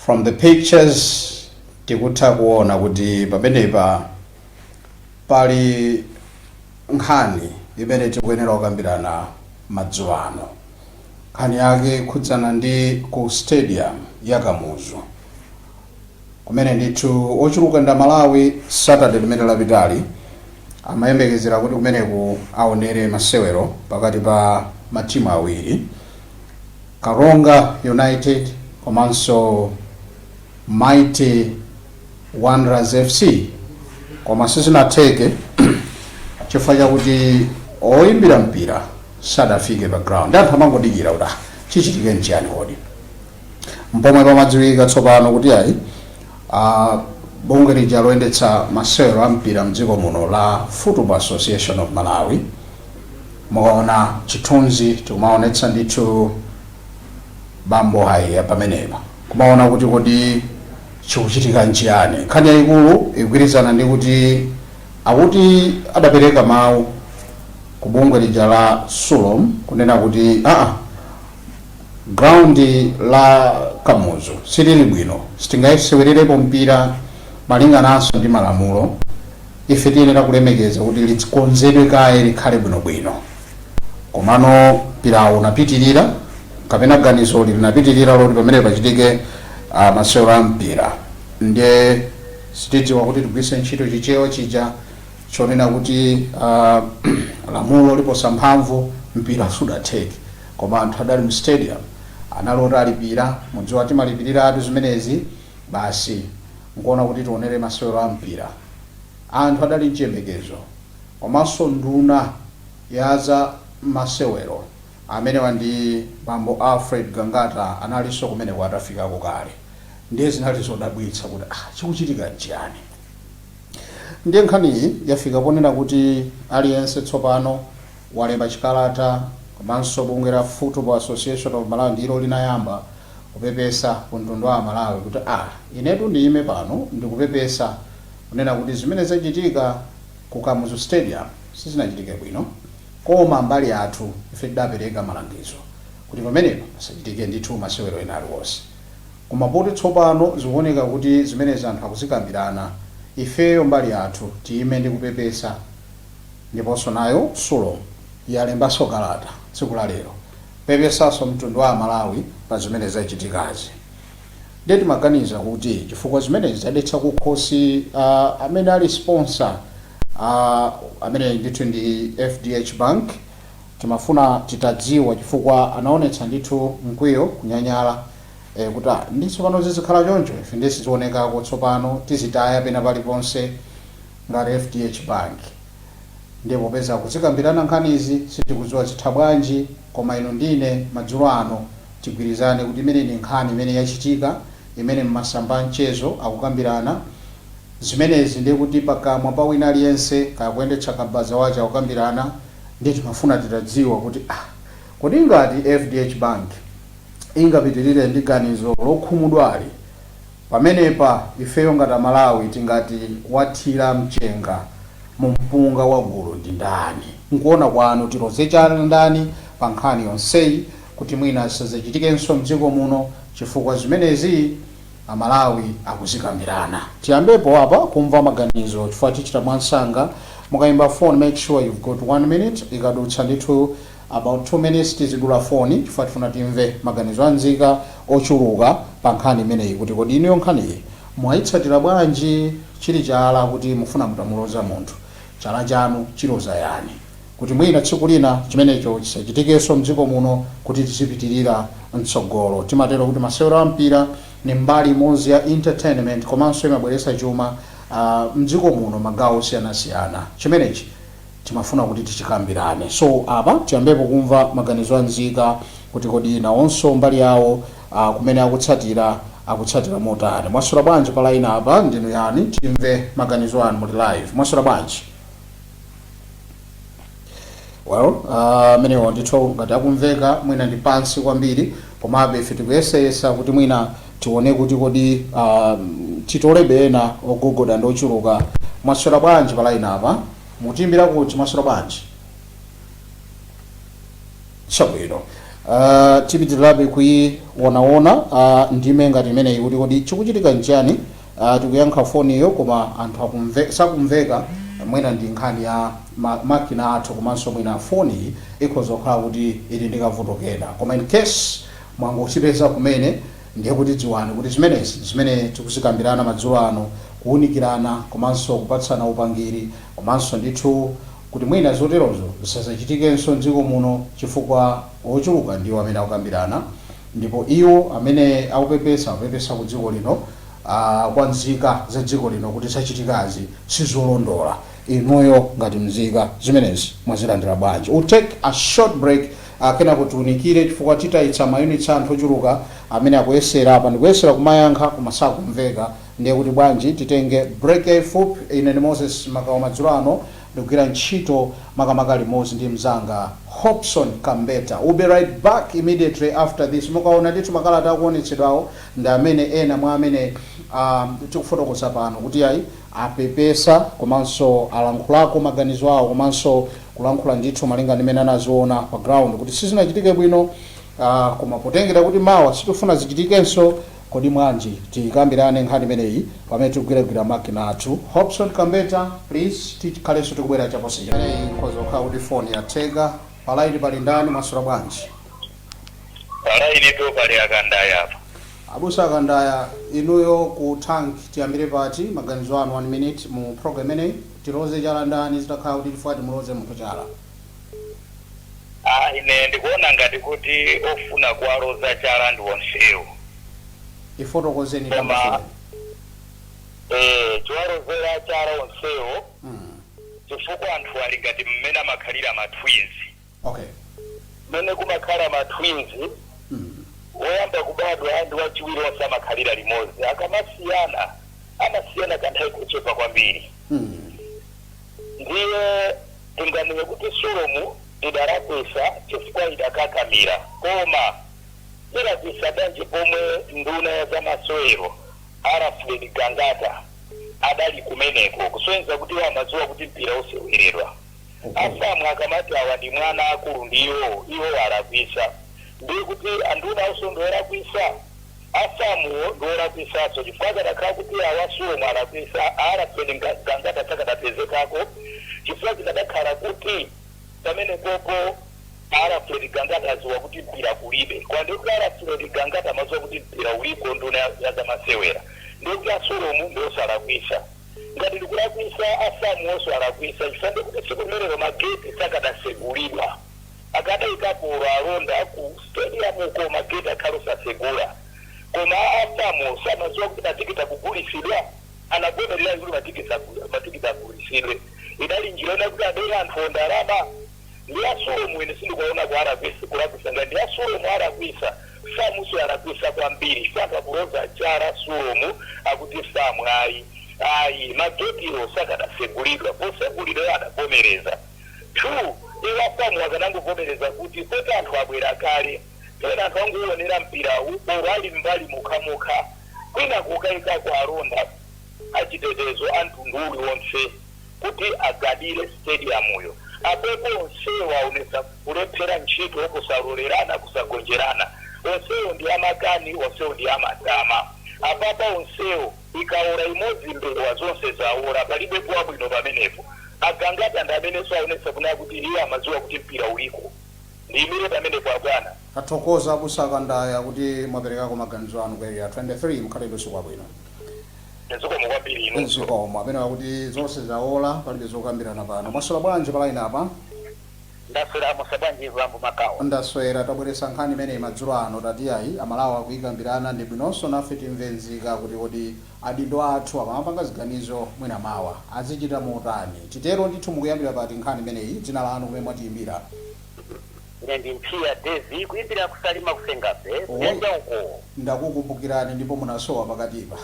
From the pictures tikutha kuona kuti pamenepa pali nkhani imene tikuyenera kukambirana madzulo ano. Nkhani yake ikhudzana ndi ku stadium ya Kamuzu, kumene ndithu ochuluka nda Malawi Saturday limene lapitali amayembekezera kuti kumeneku aonere masewero pakati pa matimu awiri, Karonga United komanso Mighty Wanderers FC, koma sizinatheke chifukwa chakuti oyimbira mpira sadafike pa ground. Anthu amangodikira kuti, "Ah, chichitike nchiyani kodi?" Mpomwe pamadziwika tsopano kuti ayi, bungwe lija loyendetsa masewero a mpira mdziko muno la Football Association of Malawi, mukaona chithunzi tikumaonetsa ndithu bambo Haiya pamenepa, kumaona kuti kodi chikuchitika nchiyani. Nkhani yayikulu ikugwirizana ndi kuti akuti adapereka mawu ku bungwe lija la SULOM kunena kuti aa, ground la Kamuzu silili bwino, sitingayisewererepo mpira malingananso ndi malamulo. Ife tiyenera kulemekeza kuti likonzedwe kaye, likhale bwinobwino. Komano mpirawo unapitirira, kapena ganizoli linapitirira loti pamene pachitike masewero a mpira. Ndiye sitidziwa kuti tigwiritse ntchito Chichewa chija chonena kuti lamulo liposa mphamvu, mpira sudatheke. Koma anthu adali mu stadium, anali oti alipira. Mudziwa timalipiratu zimenezi, basi nkuona kuti tionere masewero a mpira. Anthu adali mchiyembekezo. Komanso nduna ya za masewero amenewa ndi bambo Alfred Gangata analinso kumeneko atafikako kale. Ndiye zinali zodabwitsa kuti, ah, chikuchitika nchiyani? Ndiye nkhaniyi yafika ponena kuti aliyense tsopano walemba chikalata, komanso bungwe la Football Association of Malawi ndilo linayamba kupepesa ku mtundu wa Malawi kuti, ah, inetu ndiyime pano ndikupepesa kunena kuti zimene zachitika ku Kamuzu Stadium sizinachitike bwino, koma mbali yathu ife tidapereka malangizo kuti pamenepo pasachitike ndithu masewero ena aliwonse. Koma poti tsopano zikuoneka kuti zimenezi anthu akuzikambirana, ifeyo mbali yathu tiyime ndi kupepesa. Ndiponso nayo SULOM yalembanso kalata tsiku la lero pepesanso mtundu wa Malawi pa zimene zachitikazi. Ndiye timaganiza kuti chifukwa zimenezi zadetsa kukhosi amene ali sponsor, amene ndithu ndi FDH Bank, timafuna titadziwa chifukwa anaonetsa ndithu mkwiyo, kunyanyala kuti, ah, ndi tsopano zizikhala choncho, ife ndiye sizionekako, tsopano tizitaya pena paliponse ngati FDH Bank. Ndiye popeza kuzikambirana nkhanizi, sitikudziwa zitha bwanji, koma inu ndine madzulo ano tigwirizane kuti imene ndi nkhani imene yachitika, imene mmasamba a mchezo akukambirana zimenezi. Ndiye kuti pakamwa pa wina aliyense kakuyendetsa kabaza wace akukambirana. Ndiye timafuna titadziwa kuti, ah, kodi ngati FDH Bank ingapitirire ndi ganizo lokhumudwali pamenepa, ifeyo ngati Amalawi tingati wathira mchenga mu mpunga wa gulu ndi ndani? Nkuona kwanu tiloze chala ndani pa nkhani yonseyi kuti mwina zisadzachitikenso mdziko muno, chifukwa zimenezi Amalawi akuzikambirana? Tiyambepo apa kumva maganizo chifukwa tichita mwansanga. Mukayimba phone, make sure you've got one minute. Ikadutsa ndithu about 2 minutes tizidula foni, chifukwa tifuna timve maganizo anzika ochuluka pa nkhani imeneyi, kuti kodi inuyo nkhaniyi mwayitsatira bwanji? Chili chala kuti mufuna mutamuloza munthu, chala chanu chiloza yani, kuti mwina tsiku lina chimenecho chisachitikenso mdziko muno, kuti tizipitirira mtsogolo? Timatero kuti masewero a mpira ni mbali imodzi ya entertainment, komanso imabweretsa chuma mdziko muno magawo osiyanasiyana. Chimenechi timafuna kuti tichikambirane. So apa tiyambepo kumva maganizo anzika kuti kodi nawonso mbali yawo kumene akutsatira, akutsatira motani. Mwaswera bwanji pa line apa? Ndinu yani? Timve maganizo anu, muli live. Mwaswera bwanji? Well, amenewo ndithu ngati akumveka mwina ndi pansi kwambiri, komabe ife tikuyeseyesa kuti mwina tione kuti kodi titolebe ena ogogoda ndi ochuluka. Mwaswera bwanji pa line apa? Mutimbira kuti? Mwaswera bwanji? Chabwino. Tipitirirabe kuionaona ndime ngati imeneyi kuti kodi chikuchitika nchani. Tikuyankha foniyo koma anthu sakumveka. Mwina ndi nkhani ya makina athu, komanso mwina foni ikhoza kukhala kuti ili ndi kavuto kena. Koma in case mwangotipeza kumene, ndiye kuti dziwani kuti zimenezi zimene tikuzikambirana madzulo ano, kuwunikirana komanso kupatsana upangiri, komanso ndithu kuti mwina zoterozo zisazachitikenso mdziko muno, chifukwa ochuluka ndiwo amene akukambirana, ndipo iwo amene akupepesa, akupepesa ku dziko lino, kwa nzika za dziko lino, kuti zachitikazi sizolondola. Inuyo ngati mzika, zimenezi mwazilandira bwanji? We'll take a short break, kenako tiunikire, chifukwa titayitsa ma units anthu ochuluka amene akuyesera apa ndikuyesera kumayankha koma sakumveka. Ndiye kuti bwanji titenge break yayifupi. Ine ndi Moses Makawa. Madzulo ano ndikugwira ntchito makamaka limodzi ndi mzanga Hobson Kambeta. We'll be right back immediately after this. Mukaona ndithu makalata akuonetsedwawo ndi amene ena mwa amene tikufotokoza pano kuti ayi, apepesa komanso alankhulako maganizo awo, komanso kulankhula ndithu malinga ndi mmene anaziona pa ground kuti sizinachitike bwino, koma potengera kuti mawa sitifuna zichitikenso, kodi mwanji tikambirane nkhani imeneyi pamene tikugwiragwira makina athu. Hobson Kambeta, please, tikhalenso tikubwera chaposachedwa. Imeneyi ikhoza kukhala kuti foni yatheka. Pa line pali ndani? Mwaswera bwanji? Pa line to pali Akandaya apa. Abusa Akandaya, inuyo ku tank tiyambire pati? Maganizo anu, one minute, mu program imeneyi, tiloze chala ndani zitakhala kuti tifuna timuloze munthu chala? Ah, ine ndikuona ngati kuti ofuna kuwaloza chala ndi onsewo. Ifotokozeni. Koma Tambasule. Chiwalozera chala onsewo chifukwa anthu ali ngati mmene amakhalira ma twins. Mmene kumakhala ma twins, woyamba kubadwa ndi wachiwiri onse amakhalira limodzi. Akamasiyana, amasiyana kanthawi kochepa kwambiri. Ndiye tinganene kuti Sulom idalakwisa chifukwa idakakamira, koma ilakwisa bwanji pomwe nduna ya zamasewero Alfred Gangata adali kumeneko, kusonyeza kuti iwo amadziwa kuti mpira useweredwa? A FAM akamati awa ndi mwana, akulu ndi iwo, iwo alakwisa, ndiye kuti anduna awonso ndi olakwisa, a FAM wo ndi olakwisanso, chifukwa akadakhala kuti awa Sulom alakwisa, Alfred Gangata sakadapezekako, chifukwa zikadakhala kuti pamene popo Alfred Gangata aziwa kuti mpira kulibe. Kwa ndiye kuti Alfred Gangata amaziwa kuti mpira uliko, nduna ya zamasewera, ndiye kuti a Sulom ndi osalakwisa. Ngati ndikulakwisa, a FAM wonso alakwisa, chifukwa ndiye kuti tsiku limenelo mageti sakadasegulidwa. Akadayikapo alonda ku stadium uko, mageti akhale osasegula. Koma a FAM samaziwa kuti matikiti akugulisidwa? Anavomerera kuti matikiti agulisidwe. Idali njira ina kuti abere anthu ndalama. Ndi a Sulom, ine sindikuona kulakwisa. Ngati ndi a Sulom alakwisa, FAM so alakwisa kwambiri, chifukwa anthu akuloza chala Sulom, akuti FAM ayi ayi, magetiwo sakadasegulidwa. Posegulidwa adavomereza. Two, iwo a FAM akanangovomereza kuti poti anthu abwera kale, pena anthu anguonera mpirawu oro ali mbali mokhamokha, kwina kukayikako alonda achitetezo a mtundu uliwonse kuti agadire stadiumuyo. Apopo onsewo aonesa kulephera ntchito, kusalolerana, kusagonjerana. Onsewo ndi amakani, onsewo ndi amatama. Apapa onsewo, ikaora imodzi mbewa zonse zaora, palibepo wabwino pamenepo. Agangata ndi amenenso aonesa kunena kuti iye amadziwa kuti mpira uliko. Ndiyimire pamenepo, abwana. Tathokoza, Abusa Kandaya, kuti mwaperekako maganizo anu ku Area 23. Mukhale ndi usiku wabwino. Zikomo kwambiri inunso. Zikomo. Amene wakuti zonse zaola, palibe zokambirana pano. Mwaswera bwanji pa line apa? Ndaswera bwanji, bambo Makawa? Ndaswera. Tabweretsa nkhani imeneyi madzulo ano, tati ayi, Amalawi akuyikambirana, ndi bwinonso nafe timve nzika kuti kodi adindo athu akamapanga ziganizo mwina mawa azichita motani. Titero ndithu, mukuyambira pati nkhani imeneyi? Dzina lanu, kumene mwatiyimbira? Ine ndi Mphiya Devi, kuyimbira kuSalima, kuSengabe. Oi. Kuyanja uko. Ndakukumbukirani, ndipo munasowa pakatipa.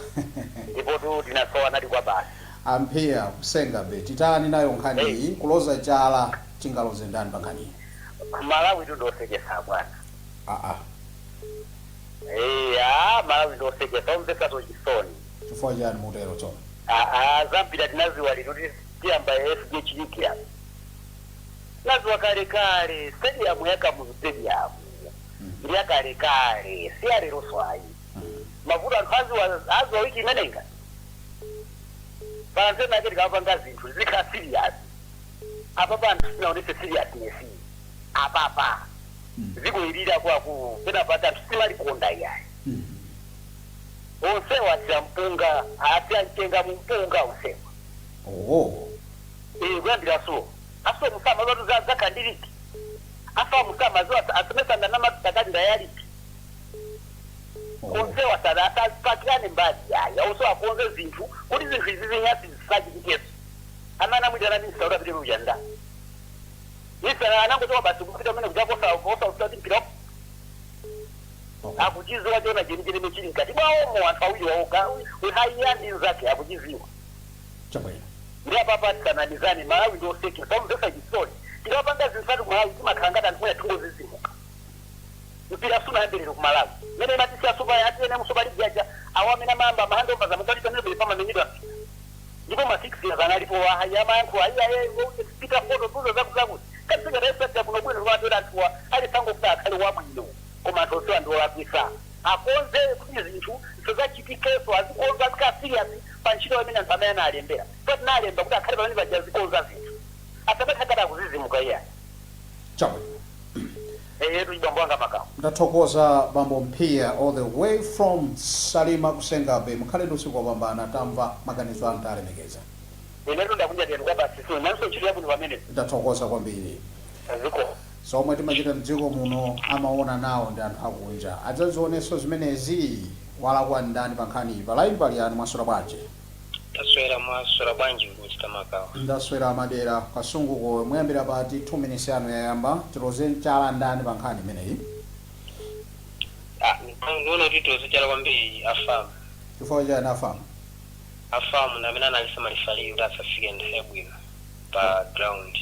Ndipo tu tinasowa nati kwa basi. Amphiya kuSengabe, titani nayo nkhani iyi? Kuloza chala, tingaloze ndani pa nkhaniyi? Malawi tu ndiosekesa, bwana. Aa. Eya, Malawi ndiosekesa, omvesaso chisoni. Chifukwa chani mutero tsono? Aa, zambiri tinaziwa lino kuti tiyamba FDH League ya naziwa kale kale. Stadium ya Kamuzu Stadium. Ndi akalekale, si alero swayi. Mavuto anthu aziwa wiki imenenga panzena ake. Tikapanga zinthu zikhala serious. Apapa anthu sinaonese seriousness apapa. Zikuyirira kwaku pena pati anthu simalikonda iyayi. Onsewa asiya mpunga, asiya mchenga mu mpunga onsewa. Oh. Eh, kuyambira so aso musama zatu zakhandiliki afa musama zo asemesana namatakati ndayaliki. Oh. Onsewa sada asapakirane mbali yaya onse akonze zinthu kuti zinthu izi zinyasi zisachitikeso. Amene amwitana minista kuti apite kujanda minista anangochoka basi kupita umene kujakosa kuti mpira akuchiziwa chona chenicheni chili mkati mwawomo. Anthu awiri wawoka uhaiya ndi nzake akuchiziwa. Chabwino. Ndi apapa tisanamizane, Malawi ndi osekera pamvesa chisoni. Tikapanga zinthu ku Malawi timakhala ngati anthu mwina tingozizimuka. Mpira sunayambirire ku Malawi mene imatisiya super atiyene mu Super League aja awo amene amayamba mahandomba zamukati pamene pali pamamenyedwa mpira ndipo ma 6 years analipo amayankho ayiaye pita foto tuzo zakuzakuti katisingataisatira kuno bwino timatera anthuwa ali sangokuti akhale wabwino, koma anthu onsewa ndi olakwisa. Akonze kuti zinthu zisazachitikeso, azikonza, azikhala serious pa ntchito imene anthu amene analembera. So tinalemba kuti akhale pamene paja azikonza zinthu, asamakhala akuzizimuka iyayi. Chabwino. Eyetu, chibambo wanga Makawo. Ndathokoza, bambo Mphiya, all the way from Salima kusengabe. Mukhale ndi usiku wopambana. Tamva maganizo anu, talemekeza. Inetu ndakunja tenu kwa basi, so nanso ntchito yabwino pamene. Ndathokoza kwambiri. Ziko. Zomwe timachita mdziko muno amaona nawo ndi anthu akunja, adzazionenso zimenezi. Walakwa ndani pa nkhani iyi? Pa line pali anu. Mwaswera bwanji? Taswera, mwaswera bwanji, Mr Makawa? Ndaswera, Madera Kasunguko. Muyambira pati? 2 minutes yanu yayamba. Tiloze chala ndani pa nkhani imeneyi? Ah, ndiona kuti tiloze chala kwambiri a FAM. Chifukwa chani a FAM? A FAM ndi amene analisa ma referee kuti asafike nthawi yabwino pa ground.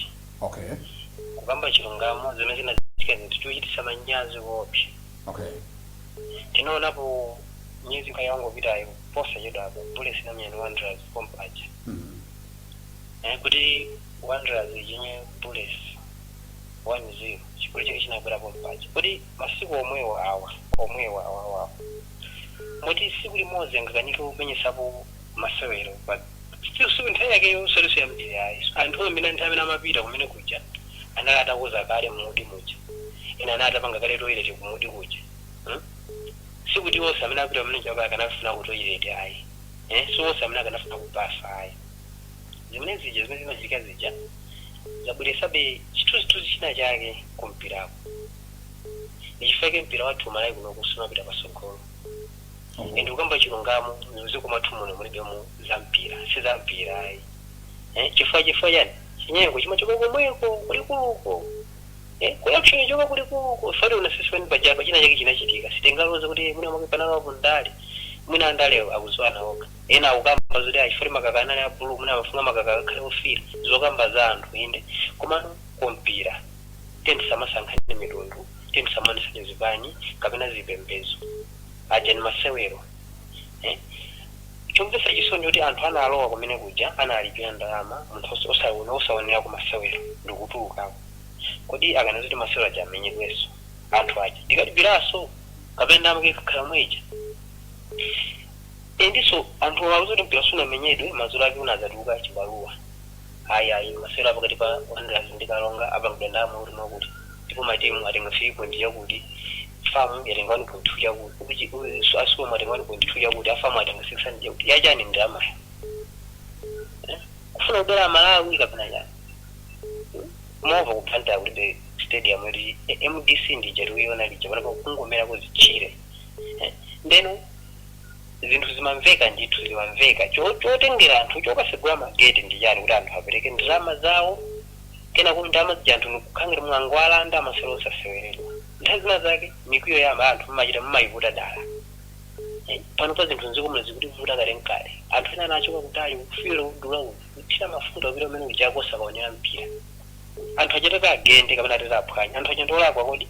Kukamba chilungamo, zimene zinachitika zinthu chochititsa manyazi koopsa. Tinaonapo miyezi yangopitayo posachedwapo, Bullets inamenya ndi Wanderers pompaja. Kuti Wanderers ichinye Bullets 1-0, chigoli chake chinabwera pompaja. Kuti masiku omwewo awa, omwewo awa awa, moti siku limodzi angakanike kumenyesapo masewero pa siku nthawi yake yosaliso yambiri ayi. Anthu amene nthawi amene amapita kumene kuja anali atakoza kale mudi muja, ena anali atapanga kale toilet kumudi kuja, Sikuti onse amene apita kumene kuja akanafuna ku toilet ayi, si onse amene akanafuna kubafa ayi. Zimene zija zimene zimachitika zija zabweresabe chithunzithunzi china chake kumpirako. Ndichifukwa mpira wathu Malawi kuno sumapita pasogolo. And kukamba chilungamo, mdziko mwathu muno mulibemo za mpira, si za mpira ayi, chifukwa chani? Chinyengo chimachoka komweko kulikuluko, corruption ichoka kulikuluko. Fati unasisi pachapa china chake chinachitika, sitingaloze kuti mwina mwake panalopo ndale, mwina andalewo akuziwana okha. Ena akukamba zoti achifukwa makaka anali a blue, mwina amafunga makaka akhale ofira. Zokamba za anthu inde, komano kumpira tiye tisamasankhane mitundu, tiye tisamaonesane zipani kapena zipembedzo. Aja ni masewero, Chomvetsa chisoni kuti anthu analowa kumene kuja analipira ndalama, munthu osaona osaonera ku masewero ndikutulukako. Kodi akana zoti masewero aja amenyedwenso, anthu aja tikalipiranso kapena ndalama kakhala mweja? Endiso anthu akuti mpira sunamenyedwe, madzulo ake unadzatuluka chibaluwa, ayi ayi, masewero apakati pa Wanderers ndi Kalonga apangidwa ndalama kuti mwakuti, ndipo matimu atenga 3 point chakuti, FAM yatenga 1.2 chakuti, a SULOM atenga 1.2 chakuti, a FAM atenga 600 chakuti. Yachani ndalamayo? Kufuna kubera Malawi kapena chani? Mova kupanda kulibe stadium yoti MDC ndija tikuiona lija panapo kungomerako zichire. Ndeno zinthu zimamveka ndithu, zimamveka. Chotengera anthu chokasegula mageti ndi chani kuti anthu apereke ndalama zawo, kena kuti ndalama zija anthu nikukhangira mwango alanda, amasewero osaseweredwa? Nthawi zina zake mikwiyo yama anthu mmachita mmayivuta dala. Pano pa zinthu mdziko muno zikutivuta kale nkale. Anthu ena anachoka kutali kufira kudula kuthira mafuta kupita kumene kujako osakaonera mpira. Anthu achatata agende kapena atata aphwanya, anthu acha ndolakwa kodi?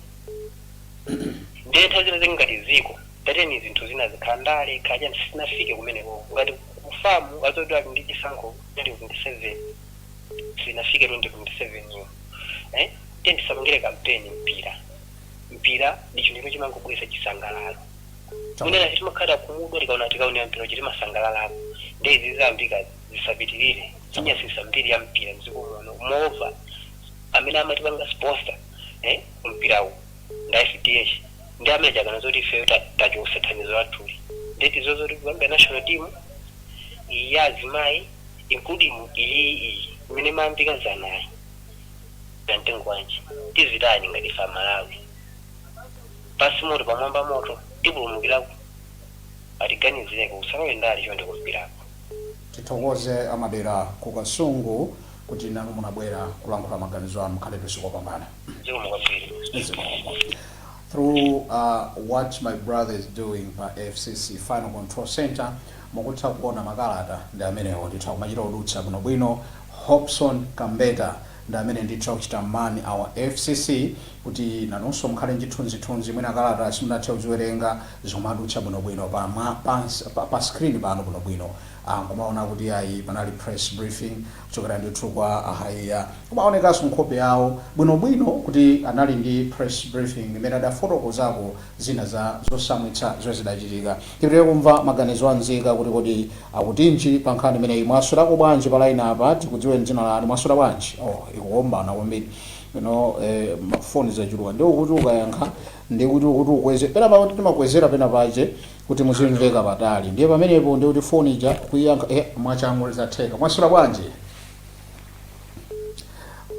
Ndiye nthawi zina zake ngati ziko tateni zinthu zina zikhala ndale khaja sizinafike kumeneko. Ngati ku FAM azoti ali ndi chisankho 2027, sinafike 2027 iyo, tiye tisapangire kampeni mpira. Mpira ndi chinthu chimene chimangobweretsa chisangalalo. Mwina nafe timakhala kumudwa, tikaona tikaonera mpira chitimasangalalako. Ndi izi zambika zisapitirire, chinyasisa mbiri ya mpira mdziko muno. Moreover, amene amatipanga sponsor mpirawu nda FDH, ndi amene chakana zoti ifeyo tachosa thandizo lathuli. Ndeti zozoti kuyambira national team iyi ya azimayi, including iyi imene mayambika zanayi ya mtengo wanji, tizitani ngati ife Amalawi? Pasi moto, pamwamba moto, tipulumukirako? Atiganizireko, kusalowe ndali chonde kumpirako. Tithokoze amadera ku Kasungu kuti nanu munabwera kulankhula maganizo anu. Mukhale usiku wopambana. Zikomo kwambiri. Zikomo. Through what my brother is doing pa FCC Final Control Center, mukutha kuona makalata ndi amenewo ndithu akumachita kudutsa bwinobwino. Hobson Kambeta ndi amene ndithu akuchita man our FCC kuti nanunso mukhale chithunzithunzi. Mwina kalata simunathe kuziwerenga, zomadutsa bwinobwino pa screen pano bwinobwino. Nkumaona kuti ayi, panali press briefing kuchokera ndithu kwa ahaiya, kumaonekanso nkhope yawo bwinobwino kuti anali ndi press briefing imene adafotokozako zina za zosamwitsa zomwe zidachitika. Tipitire kumva maganizo anzika kuti kodi akutinji pa nkhani imeneyi. Mwaswerako bwanji pa line apa? Tikudziweni dzina lanu. Mwaswera bwanji? Oh, ikuombana kwambiri mafoni zachuluka, ndi ukuti ukayankha ndi kuti ukuti ukweze pena pakuti timakwezera pena pache kuti muzimveka patali. Ndiye pamenepo ndi kuti foni ija kuiyankha mwachangu lizatheka. Mwaswera bwanji?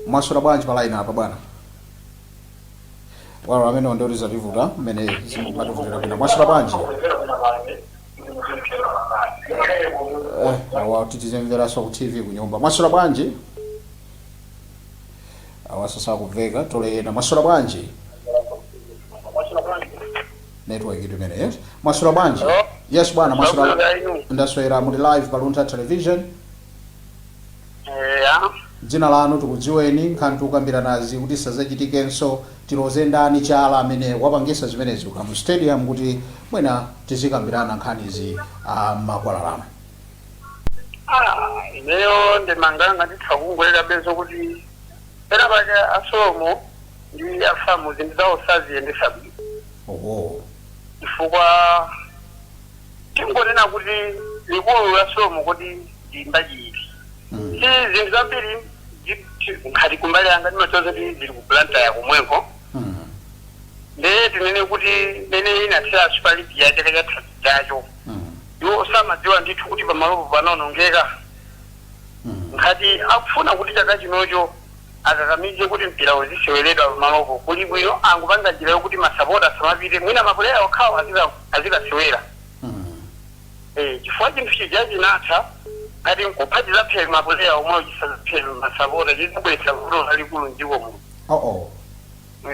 Mwaswera bwanji pa line apa, bwana? Walo amene ndi kuti zativuta mmene zimativutira kwina. Mwaswera bwanji? Awa titizimveranso ku TV kunyumba. Mwaswera bwanji? Awa sasakubveka, toleyena. Mwaswera bwanji? Network itu imene. Yes, mwaswera bwanji? Hello? Yes bwana, mwaswera? Ndaswera inu. Ndaswera. Muli live pa Luntha Television. Eya. Dzina lanu tikudziweni, nkhani tikukambira nazi kuti sazachitikenso, tiloze ndani chala amene wapangisa zimenezi ku stadium, kuti mwina tizikambirana nkhanizi makwalalamo? Ah, ineyo ndimanganga nditha kungolera bezo kuti pena pake a SULOM ndi a FAM zinthu zawo saziyendesa bwino. Oho. Chifukwa tingonena kuti likulu la SULOM kuti ndi mbali iti? Si zinthu zambiri nkhati kumbali yanga ndimachoza kuti zili ku Blantyre komweko. Ndiye tinene kuti mene inathera Super League ya chaka chatha chacho, iwo samadziwa ndithu kuti pamalopo panaonongeka. Nkhati akufuna kuti chaka chinocho akakamize kuti mpira uziseweredwa pamalopo, kuli bwino angupanga njira yokuti masapota asamapite, mwina mapuleya okhawo azikasewera. Chifukwa chinthu chija chinatha, ngati nkupha chizaphere mapuleya omwewo, chisazaphere masapota, chizabweretsa vuto lalikulu mdziko muno. Oh oh.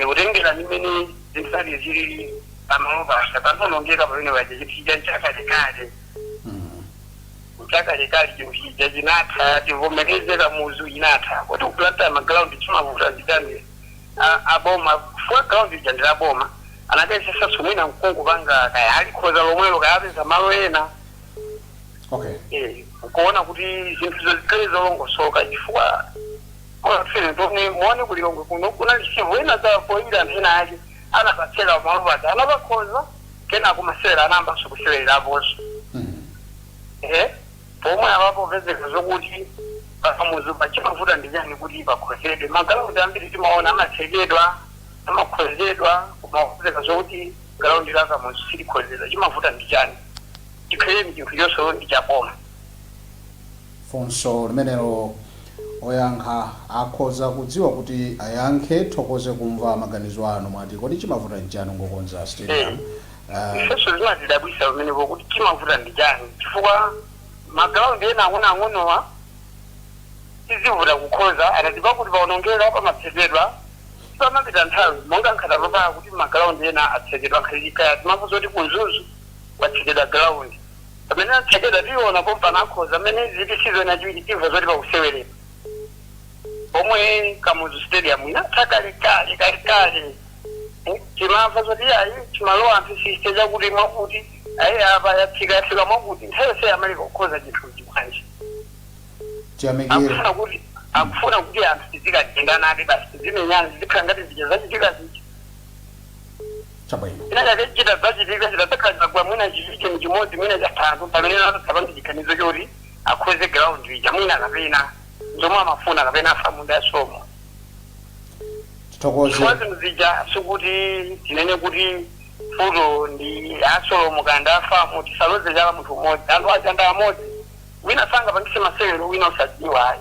Kutengera ndimene zinthu zake zilili, pamalo paja panaonongeka pamene paja, chinthu chija nchakalekale. Chakalekale chinthu chija chinatha, tivomereze, Kamuzu inatha. Kuti ku Blantyre magrawundi chimavuta zitani? Aboma, fuwa ground ija ndi laboma, anakayesesanso mwina mkungupanga kaya alikhoza lomwelo, kaya apeza malo ena. Nkuona kuti zinthu zikhale zolongosoka, chifukwa tone muone kulilongwe kuno kunali Civo ena zapoyira, anthu ena ake anapatseka pamalo paja, anapakhoza, kenako masewera anayambanso kusewereraponso. Pomwe apapo pezeka zokuti pakamuzu pachimavuta ndi chani kuti pakhozedwe? Magalaundi ambiri timaona amatsekedwa, amakhozedwa, koma kupezeka zokuti galaundi la Kamuzu silikhozedwa. Chimavuta ndi chani? Chikhaleni chinthu chonse ndi chaboma. Funso limenelo oyankha akhoza kudziwa kuti ayankhe. Thokoze kumva maganizo anu. Mwati kodi chimavuta nchani ngokonza stadium? Ifenso zimatidabwisa pamenepo kuti chimavuta ndi chani, chifukwa magalaundi ena ang'onoang'onowa tizivuta kukhoza, anati pakuti paonongeka pamatsekedwa, pamapita nthawi, monga nkhata papaa kuti magalaundi ena atsekedwa nkhalikaya. Timavuza kuti ku Mzuzu kwatsekedwa galaundi, pamene atsekedwa tiona pompano akhoza, amene ziti season yachiwiri timva zoti pakusewerera. Pomwe Kamuzu Stadium inatha kalekale kalekale. Timamva zoti ayi, chimalowa anthu siste chakuti mwakuti, ayi, apa yatsika, yafika mwakuti, nthawi yonse amaleka kukhoza chinthuchi bwanji? Tiyamikire. Akufuna kuti anthu tizikatenganabe basi, tizimenyana, zizikhala ngati zija zachitika zija. Chabwino. China chake chita zachitika, chitadzakhala mwina chivicheni chimodzi, mwina chathandu, pamene atapanga chiganizo choti akhweze ground ija, mwina kapena zomwe amafuna kapena a FAM ndi a SULOM. Tithokoze. Chifukwa zinthu zija sikuti tinene kuti vuto ndi a SULOM kanda a FAM, tisaloze chala munthu umodzi. Anthu aja ndi amodzi. Wina sangapangise masewero wina usadziwa, ayi.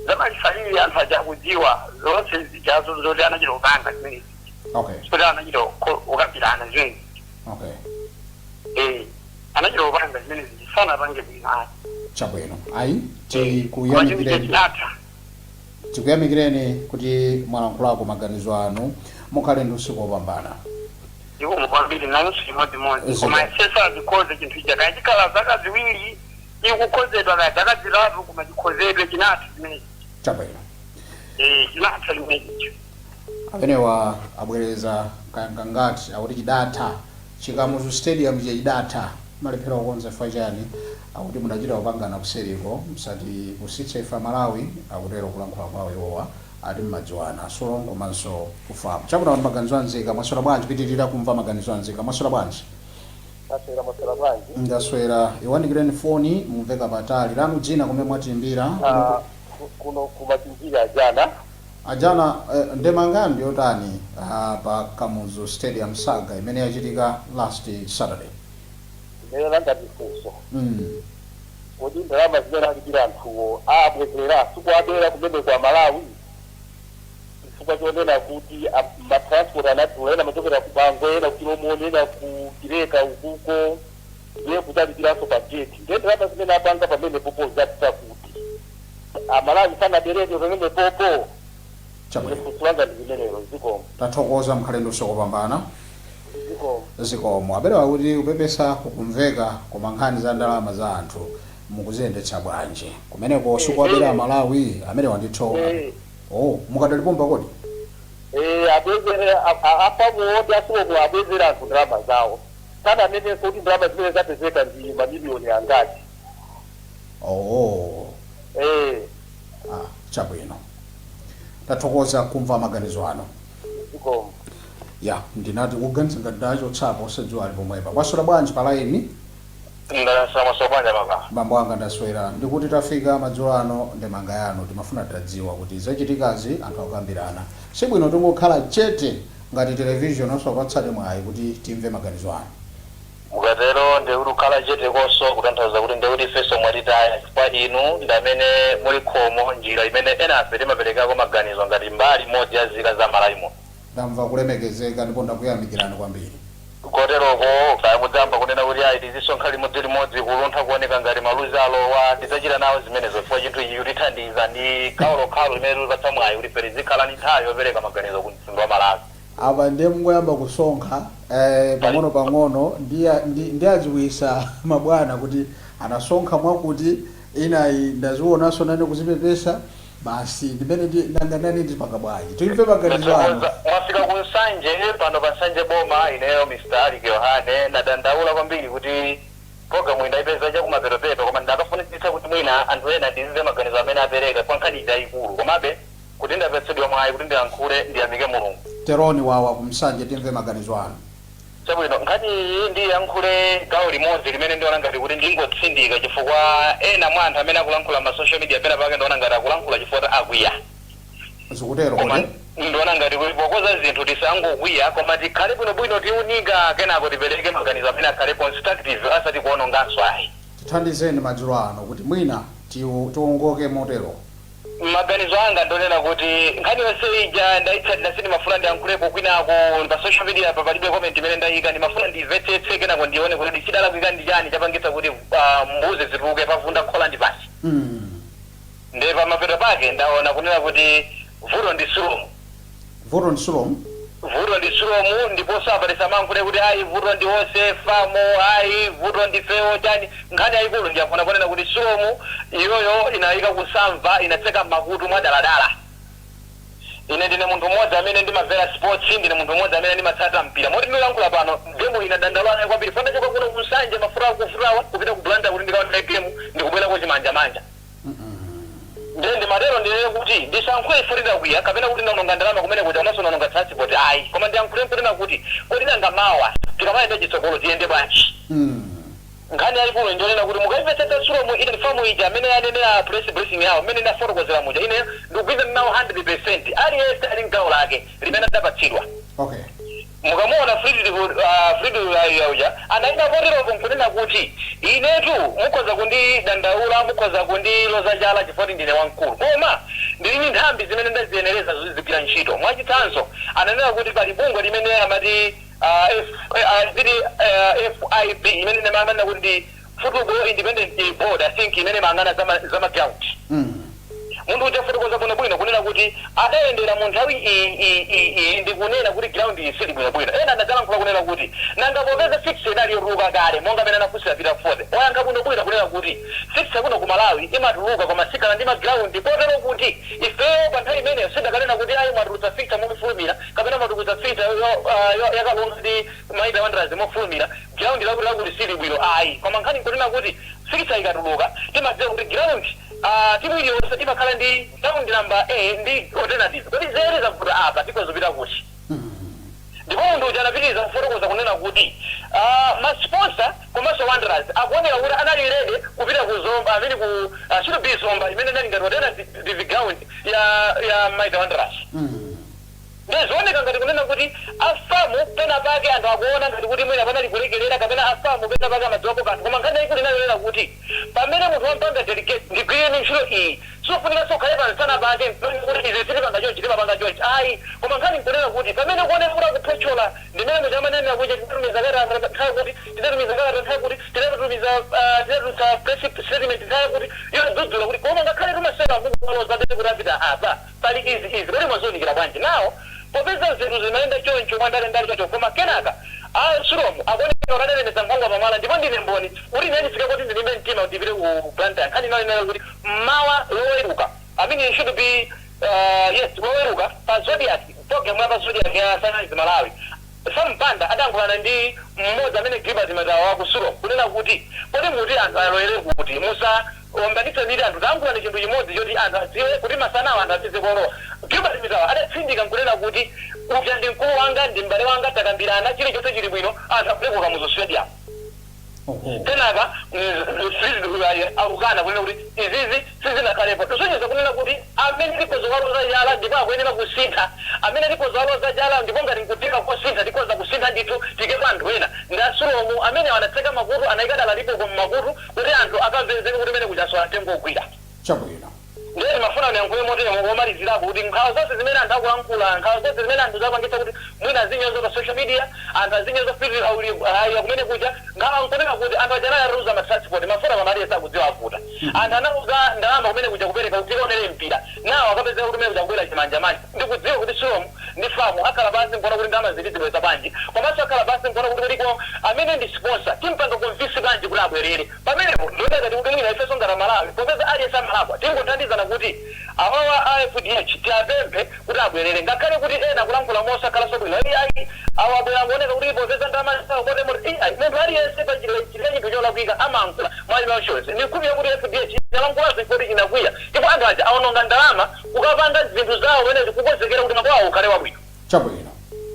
Zamalifalili anthu aja akudziwa zonse zijazo zoti anachita kupanga zimenezi, kuti anachita kukambirana zimenezi. Anachita kupanga zimenezi, sanapange bwino, ayi. Chabwino, ayi. Koma chinthu Tikuyamikireni. chinatha. Tikuyamikireni kuti mwalankhulako maganizo anu. Mukhale ndi usiku wopambana. Zikomo kwambiri, nanunso chimodzimodzi. Zikomo. Koma sesa azikhoze chinthu icha, kaya chikhala zaka 2 ikukhozedwa, kaya zaka 3, koma chikhozedwe. Chinatha chimenechi. Chabwino. Chinatha chimenechicho. Amenewa abwereza kangati akuti chidatha Chikamuzu Stadium che chidatha, malephera kukonza chifukwa chani? Akuti munachita kupangana kuseriko, msati kusitsa ifa Malawi, akutero kulankhula kwawo iwowa. Ati mmadziwana SULOM komanso ku FAM. Chabwino, maganizo anzika. Mwaswera bwanji? Pitirira kumva maganizo anzika. Mwaswera bwanji? Aswera, mwaswera bwanji? Ndaswera. Iwandikireni foni, mumveka patali. Lanu dzina, kumene mwatimbira? Ah, kuno kumachinjira, ajana. Ajana, ndemanga ndiyotani pa Kamuzu Stadium saga imene yachitika last Saturday? Imene langati funso, kodi ndalama zimene alipira anthuwo abwezera? Sikuabera kumene kwa Malawi, chifukwa chonena kuti matransport anadula, ena machokera ku Bangwe, ena ku Chilomoni, ena ku Kireka ukuko, ndiye kudzalipiranso pa gate. Ndiye ndalama zimene apanga pamene popo zapita kuti? Amalawi sanaberedwe pamene popo? Chabwino. Funso langa ndi limenelo. Zikomo. Tathokoza, mukhale ndi usiku wopambana. Zikomo. Zikomo. Aberewa kuti kupepesa kukumveka, koma nkhani za ndalama za anthu mukuziyendetsa bwanji kumeneko? Sikuwabera Malawi amenewa ndithu? Oh, mukadalipomba kodi? Abwezere a FAM ndi a SULOM, abwezere anthu ndalama zawo. Sananenenso kuti ndalama zimene zapezeka ndi mamiliyoni angati. Oh. Ah, chabwino, tathokoza kumva maganizo anu. Zikomo. Ya, ndinati kuganiza ngati ndachotsapo, osadziwa ali pomwepa. Mwaswera bwanji pa line? Ndaswera, mwaswera bwanji baba? Bambo anga, ndaswera. Ndikuti tafika madzulo ano, ndemanga yanu. Timafuna tadziwa kuti zachitikazi anthu akukambirana, sibwino tingokhala chete ngati television, osapatsani mwayi kuti timve maganizo anu. Mukatero ndikuti kukhala chete konso kutanthauza kuti ndikuti ifenso mwatitaya, chifukwa inu ndi amene muli khomo, njira imene enafe timaperekako maganizo ngati mbali imodzi ya zika za Malawi muno. Ndamva kulemekezeka ndipo ndakuyamikirani kwambiri. Koteroko kaya mudzamba kunena kuti ayi, tizisonkha limodzi kuluntha kuoneka ngati maluzi alowa, tidzachita nawo zimenezo, chifukwa chinthu ichi kutithandiza ndi gawo lokhalo limene tilipatsa mwayi kuti ife tizikhala ndi nthawi yopereka maganizo ku mtundu wa Malawi. Apa ndiye mungoyamba kusonkha pang'ono pang'ono, ndi adziwisa mabwana kuti anasonkha mwakuti inayi, ndazionanso nane kuzipepesa basi, ndimene nanga nane ndipanga bwanji? Timve maganizo anu. Mwafika ku Nsanje pano, pa Nsanje boma. Ineyo Mr Alik Yohane, nadandaula kwambiri kuti programu ndayipeza chakumapetopeto, koma ndakafunitsitsa kuti mwina anthu ena ndimve maganizo amene apereka kwa nkhani yayikulu. Komabe kuti ndapatsidwa mwayi kuti ndiyankhule, ndiyamike Mulungu. Teroni wawa kumsanje, timve maganizo anu. Chabwino, nkhani iyi ndiyankhule gawo limodzi limene ndiona ngati kuti ndingotsindika, chifukwa ena mwa anthu amene akulankhula ma social media pena pake ndiona ngati akulankhula chifukwa akwiya. Zikutero? Koma kodi ndiona ngati kuti pokoza zinthu tisangokwiya, koma tikhale bwinobwino, tiunika, kenako tipereke maganizo amene akhale constructive, asati kuononganso ayi. Tithandizeni madzulo ano kuti mwina tiwongoke motero. Maganizo anga ndonena kuti nkhani yonse ija ndayitsatira. Sindimafuna ndiyankhulepo kwinako pa social media pa, palibe comment imene ndayika. Ndimafuna ndimvetsetse, kenako ndione kuti chidalakwika ndi chani chapangitsa kuti mbuzi zituluke pavunda khola ndi pasi. Ndi pamapeto pake ndaona kunena kuti vuto ndi SULOM. Vuto ndi SULOM? Vuto ndi SULOM, ndiponso apa tisamankhule kuti ayi, vuto ndi onse FAM, ayi, vuto ndi fewo chani. Nkhani yayikulu ndiyafuna kunena kuti SULOM iyoyo inayika kusamva, inatseka makutu mwadaladala. Ine ndine munthu mmodzi amene ndimamvera sports, ndine munthu mmodzi amene ndimatsata mpira, moti ndikulankhula pano game inadandaula nayo kwambiri. Fana choka kuno kunsanje, mafuta akufutawa, kupita ku Blantyre kuti ndikaone game, ndikubwerako chimanjamanja. Ndiye ndimatero ndilere kuti ndisankhule ifo tidakwiya kapena kuti ndaononga ndalama kumene kuti komanso ndaononga transport, ayi, koma ndiyankhule nkunena kuti kodi nanga mawa tikamayenda chitsogolo tiyende bwanji? Nkhani yayikulu ndionena kuti mukaimvetsetsa SULOM ine FAM ija amene yanenera press briefing yawo, mmene ndafotokozera muja, ine ndikugwirizana nawo 100. Aliyense ali mgawo lake limene adapatsidwa. Mukamuona Fleetwood uja anayenda poteropo nkunena kuti inetu mukhoza kundidandaula, mukhoza kundiloza chala chifukwa ndine wamkulu, koma ndili ndi nthambi zimene ndaziyenereza zigwira ntchito. Mwachitsanzo, ananena kuti pali bungwe limene amati zili FIB, imene amanena kuti ndi Football Independent Board, I think, imene imang'ana zama ground. Munthu uja fotokoza bwinobwino kunena kuti adayendera mu nthawi iyi ndikunena kuti ground iyi sili bwinobwino. Ena adadzalankhula kunena kuti nanga popeza fixture inali yotuluka kale, monga amene anafunsira Peter Fote, wayankha bwinobwino kunena kuti fixture kuno ku Malawi imatuluka koma sikala ndi ma ground, kotero kuti ifeyo pa nthawi imeneyo sidakanena kuti ayi, mwatulutsa fixture mofulumira kapena mwatulutsa fixture ya Karonga ndi Mighty Wanderers mofulumira, ground lakuti sili bwino, ayi. Koma nkhani nkunena kuti fixture ikatuluka timadziwa kuti ground, timu iliyonse imakhala ndi ground number A ndi alternative. Kodi zere zavuta apa, tikozopita kuti? Ndipo munthu uja anapitiriza kufotokoza kunena kuti ma sponsor komanso Wanderers akuoneka kuti anali ready kupita ku Zomba, amene ku should be Zomba, imene inali ngati alternative ground ya Mighty Wanderers. Ndizioneka ngati kunena kuti a FAM pena pake anthu akuona ngati kuti mwina panali kulekelera kapena a FAM pena pake amadziwapo kanthu. Koma nkhani yayikulu inayonena kuti pamene munthu wampanga delegate, ndigwireni ntchito iyi, sofunika sokhale pansana pake kuti izi sitipanga chonchi, timapanga chonchi, ayi. Koma nkhani nkunena kuti pamene kuoneka kuti akuphotchola, ndimene muchamanenera kuti tidatumiza kalata nthawi kuti tidatumiza kalata nthawi kuti tidatumiza, tidatulutsa press statement nthawi kuti yodzudzula kuti koma ngakhale timasewera kukuloza kuti apita apa pali izi izi, kodi mwazonikira bwanji nawo popeza zinthu zimayenda choncho mwandale choncho? Koma kenaka a SULOM akuoneka kuti adalemeza nkhwangwa pamwala. Ndipo ndine mboni kuti ine ndifike kuti ndilimbe mtima kuti ndipite ku Blantyre. Nkhani inayo inali kuti mmawa Loweruka, I mean, it should be yes, Loweruka, pa Zodiac, program ya pa Zodiac ya Sunrise Malawi, Sampanda adankhulana ndi mmodzi amene Gilbert Matawa wa ku SULOM kunena kuti kodi muti anthu alowere kuti musa ombanitse miti, anthu tayankhulani chinthu chimodzi choti anthu adziwe kuti masanawo anthu apeze kolowa. Gilbert Matawa adatsindika nkunena kuti uja ndi mkulu wanga, ndi m'bale wanga, takambirana, chilichonse chili bwino, anthu apite ku Kamuzu Stadium. Kenaka akukana kunena kuti izizi sizinakhalepo. Tusonyeza kunena kuti amene tikhoza kuwaloza chala ndipo akuyenera kusintha, amene tikhoza kuwaloza chala ndipo ngati nkutheka kosintha, tikhoza kusintha ndithu, tikepo anthu ena ndi a SULOM amene anatseka makutu, anayikadala lipo mmakutu kuti anthu akamvenzeke kuti mene kuchasowa mtengo ogwira. Ndiye timafuna ndiyankhule motero womalizirapo kuti nkhawa zonse zimene anthu akulankhula, nkhawa zonse zimene anthu zapangitsa kuti mwina azinyoza pa social media, anthu azinyoza haya kumene kuja, nkhawa nkunena kuti anthu aja analuza ma transport, mafuta pamaliye sakudziwa avuta, anthu analuza ndalama kumene kuja kupereka kuti tikaonere mpira, nawo akapezeka kuti kumene kuja kubwera chimanjamanja. Ndikudziwa kuti SULOM ndi FAM akhala pansi nkuona kuti ndalama zili zibweza bwanji, komanso akhala pansi nkuona kuti kuliko amene ndi sponsor timpanga convince bwanji kuti abwerere pamenepo. Ndiona ngati kuti mwina ifenso ngati Malawi, popeza aliyense amalakwa, tingothandizana kuti awawa a FDH tiapemphe kuti abwerere, ngakhale kuti ena kulankhula mosakhalanso bwino, iyayi, awo abwera ngooneka kuti popeza ndalama zawo motemoti. Iyayi, munthu aliyense pachira chinthu cholakwika amayankhula mwa emotions. Ndikukhulupirira kuti FDH inalankhulazo kuti inakwiya ndipo anthu aja awononga ndalama kukapanga zinthu zawo pamene kukonzekera kuti mwambo wawo ukhale wabwino.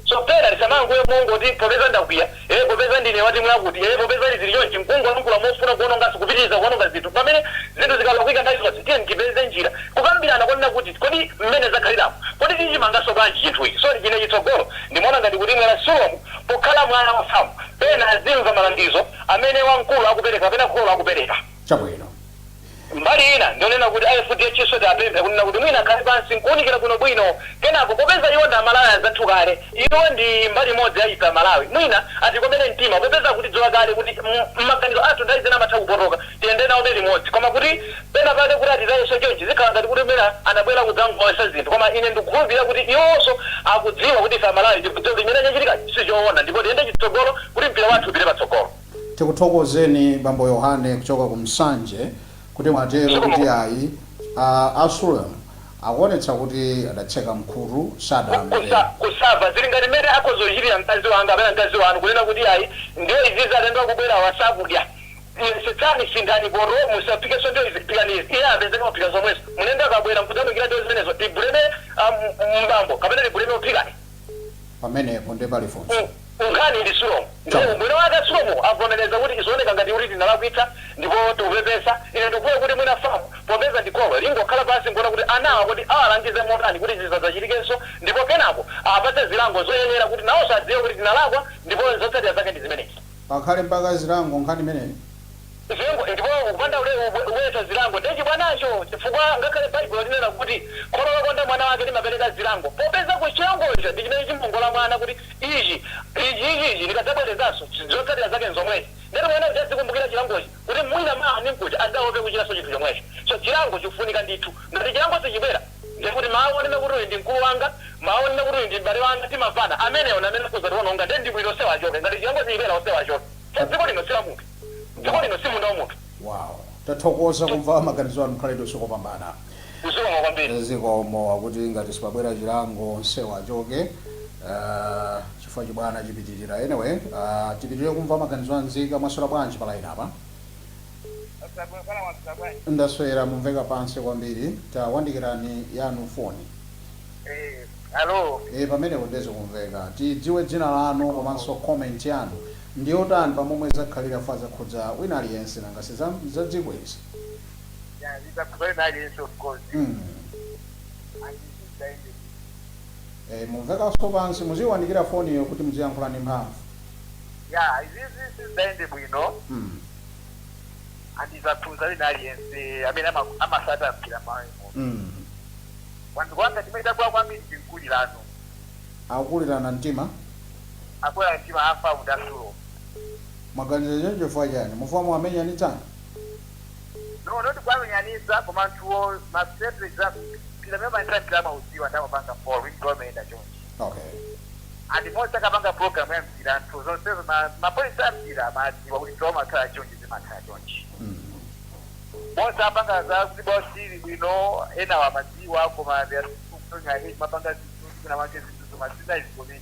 So pena tisamankhule mongoti popeza ndakwiya, popeza ndine wa timu yakuti, popeza zili chonchi, mkungolankhula mofuna kuononganso, kupitiriza kuononga zinthu pamene zinthu zikalakwika. Nthawi zonse tiye tipeze njira kukambirana konena kuti kodi mmene zakhaliramo, kodi tichimanganso bwanji chinthu ichi? So chine chitsogolo ndimaona ngati kuti mwera SULOM pokhala mwana wa FAM pena azimva malangizo amene wamkulu akupereka kapena kholo akupereka. Mbali ina ndionena kuti a FDH so tiapemphe kunena kuti mwina akhale pansi nkuwunikira bwinobwino. Kenako popeza iwo ndi Amalawi anzathu kale, iwo ndi mbali imodzi ya ife Amalawi, mwina atikomere mtima popeza kuti dziwa kale kuti mmaganizo athu nthawi zina amatha kupotoka, tiyende nawo limodzi. Koma kuti pena pake kuti atitayenso chonchi, zikhala ngati kuti mwina anabwera kudzangoyesa zinthu. Koma ine ndikukhulupirira kuti iwonso akudziwa kuti ife Amalawi tikudziwa kuti chimene chachitika sichoona, ndipo tiyende chitsogolo kuti mpira wathu upite patsogolo. Tikuthokozeni, Bambo Yohane kuchoka ku Msanje, kuti mwatero kuti ayi, a SULOM akuonetsa kuti adatseka mkhutu, sadamve. Kusava zili ngati mmene akhozochitira mkazi wanga kapena mkazi wanu kunena kuti ayi, ndiyo izizi atenda kubwera wasakudya. Setsani, sindani poro, musapikeso ndio izi, pikani izi. Iye apezeka mapika zomwezo. Munenda akabwera mkudzamikira ndio zimenezo, tiblame mbambo kapena tiblame uphikani? Pamenepo ndi pali funso. Nkhani ndi Sulomu. Chama. Mwina wake Sulomu avomereza kuti izioneka ngati kuti tinalakwitsa ndipo tikupepesa. Ine ndikuye kuti mwina FAM, popeza ndikolo, lingokhala pansi nkuona kuti anawa kuti awalangize motani kuti zisadzachitikenso, ndipo kenako apatse zilango zoyenera kuti nawonso adziwe kuti tinalakwa ndipo zotsatira zake ndi zimenezi. Pakhale mpaka zilango nkhani imeneyi? Zilango, ndipo kupanda uweta zilango ndechi bwanacho, chifukwa ngakhale Baibulo linena kuti kholo lokonda mwana wake limapereka zilango, popeza ku chilangocho ndi chimene chimongola mwana kuti ichi, ichi, ichi, ichi ndikadzabwerezanso zotsatira zake nzomwezi. Ndeti mwana kuti azikumbukira chilangochi kuti mwina mawa ndimkuti adzaope kuchitanso chinthu chomwecho. So chilango chikufunika ndithu. Ngati chilango sichibwera, ndikuti mawu onena kuti uyu ndi mkulu wanga, mawu onena kuti uyu ndi m'bale wanga, timamvana, amenewo namene akuzatiwononga. Ndiye ndibwino onsewa achoke. Ngati chilango sichibwera, onsewa achoke. So dziko lino si la munthu, dziko lino si munda wa munthu. Wow, tathokoza kumva maganizo anu. Mkhale usiku wopambana. Zikomo kwambiri. Zikomo. Akuti ngati sipabwera chilango, onsewa achoke, chifukwa chibwana chipitirira. Anyway, tipitirire kumva maganizo anzika. Mwaswera bwanji pa line apa? Ndaswera. Mumveka pansi kwambiri, tawandikirani yanu foni. Alo. E, pamenepo ndeze kumveka. Tidziwe dzina lanu komanso comment yanu ndiyotani pamomwe zakhalira fa zakhudza wina aliyense, nanga si za dziko izi? Yeah, zidzakhudza aliyense, of course. And this is E, mumvekanso pansi, muziwandikira foniyo kuti muziyankhula ndi mphamvu. Ya, izizi sizidayende bwino and zakhudza wina aliyense amene amasata mpira mawemo. Wanthu kwanga chimene chakula kwambiri chinkulirano. Akukulirana mtima? Akwera mtima afa udasulo. Maganizo choncho chifukwa chani? Mufamu amenyanitsani? No, not kwamenyanisa, koma anthuwo ma strategies mpira amene amayendera mpira amaudziwa, ndi amapanga follow mpira umayenda chonchi. And monse akapanga program ya mpira, anthu zonsezo mapolisi a mpira amadziwa kuti mpira umakhala chonchi, zimakhala chonchi. Monse apanga za kuti bosili bwino, enawo amadziwa, koma they are still going ahead, mapanga zinthu kuna make zinthu zoma sizinazikomene.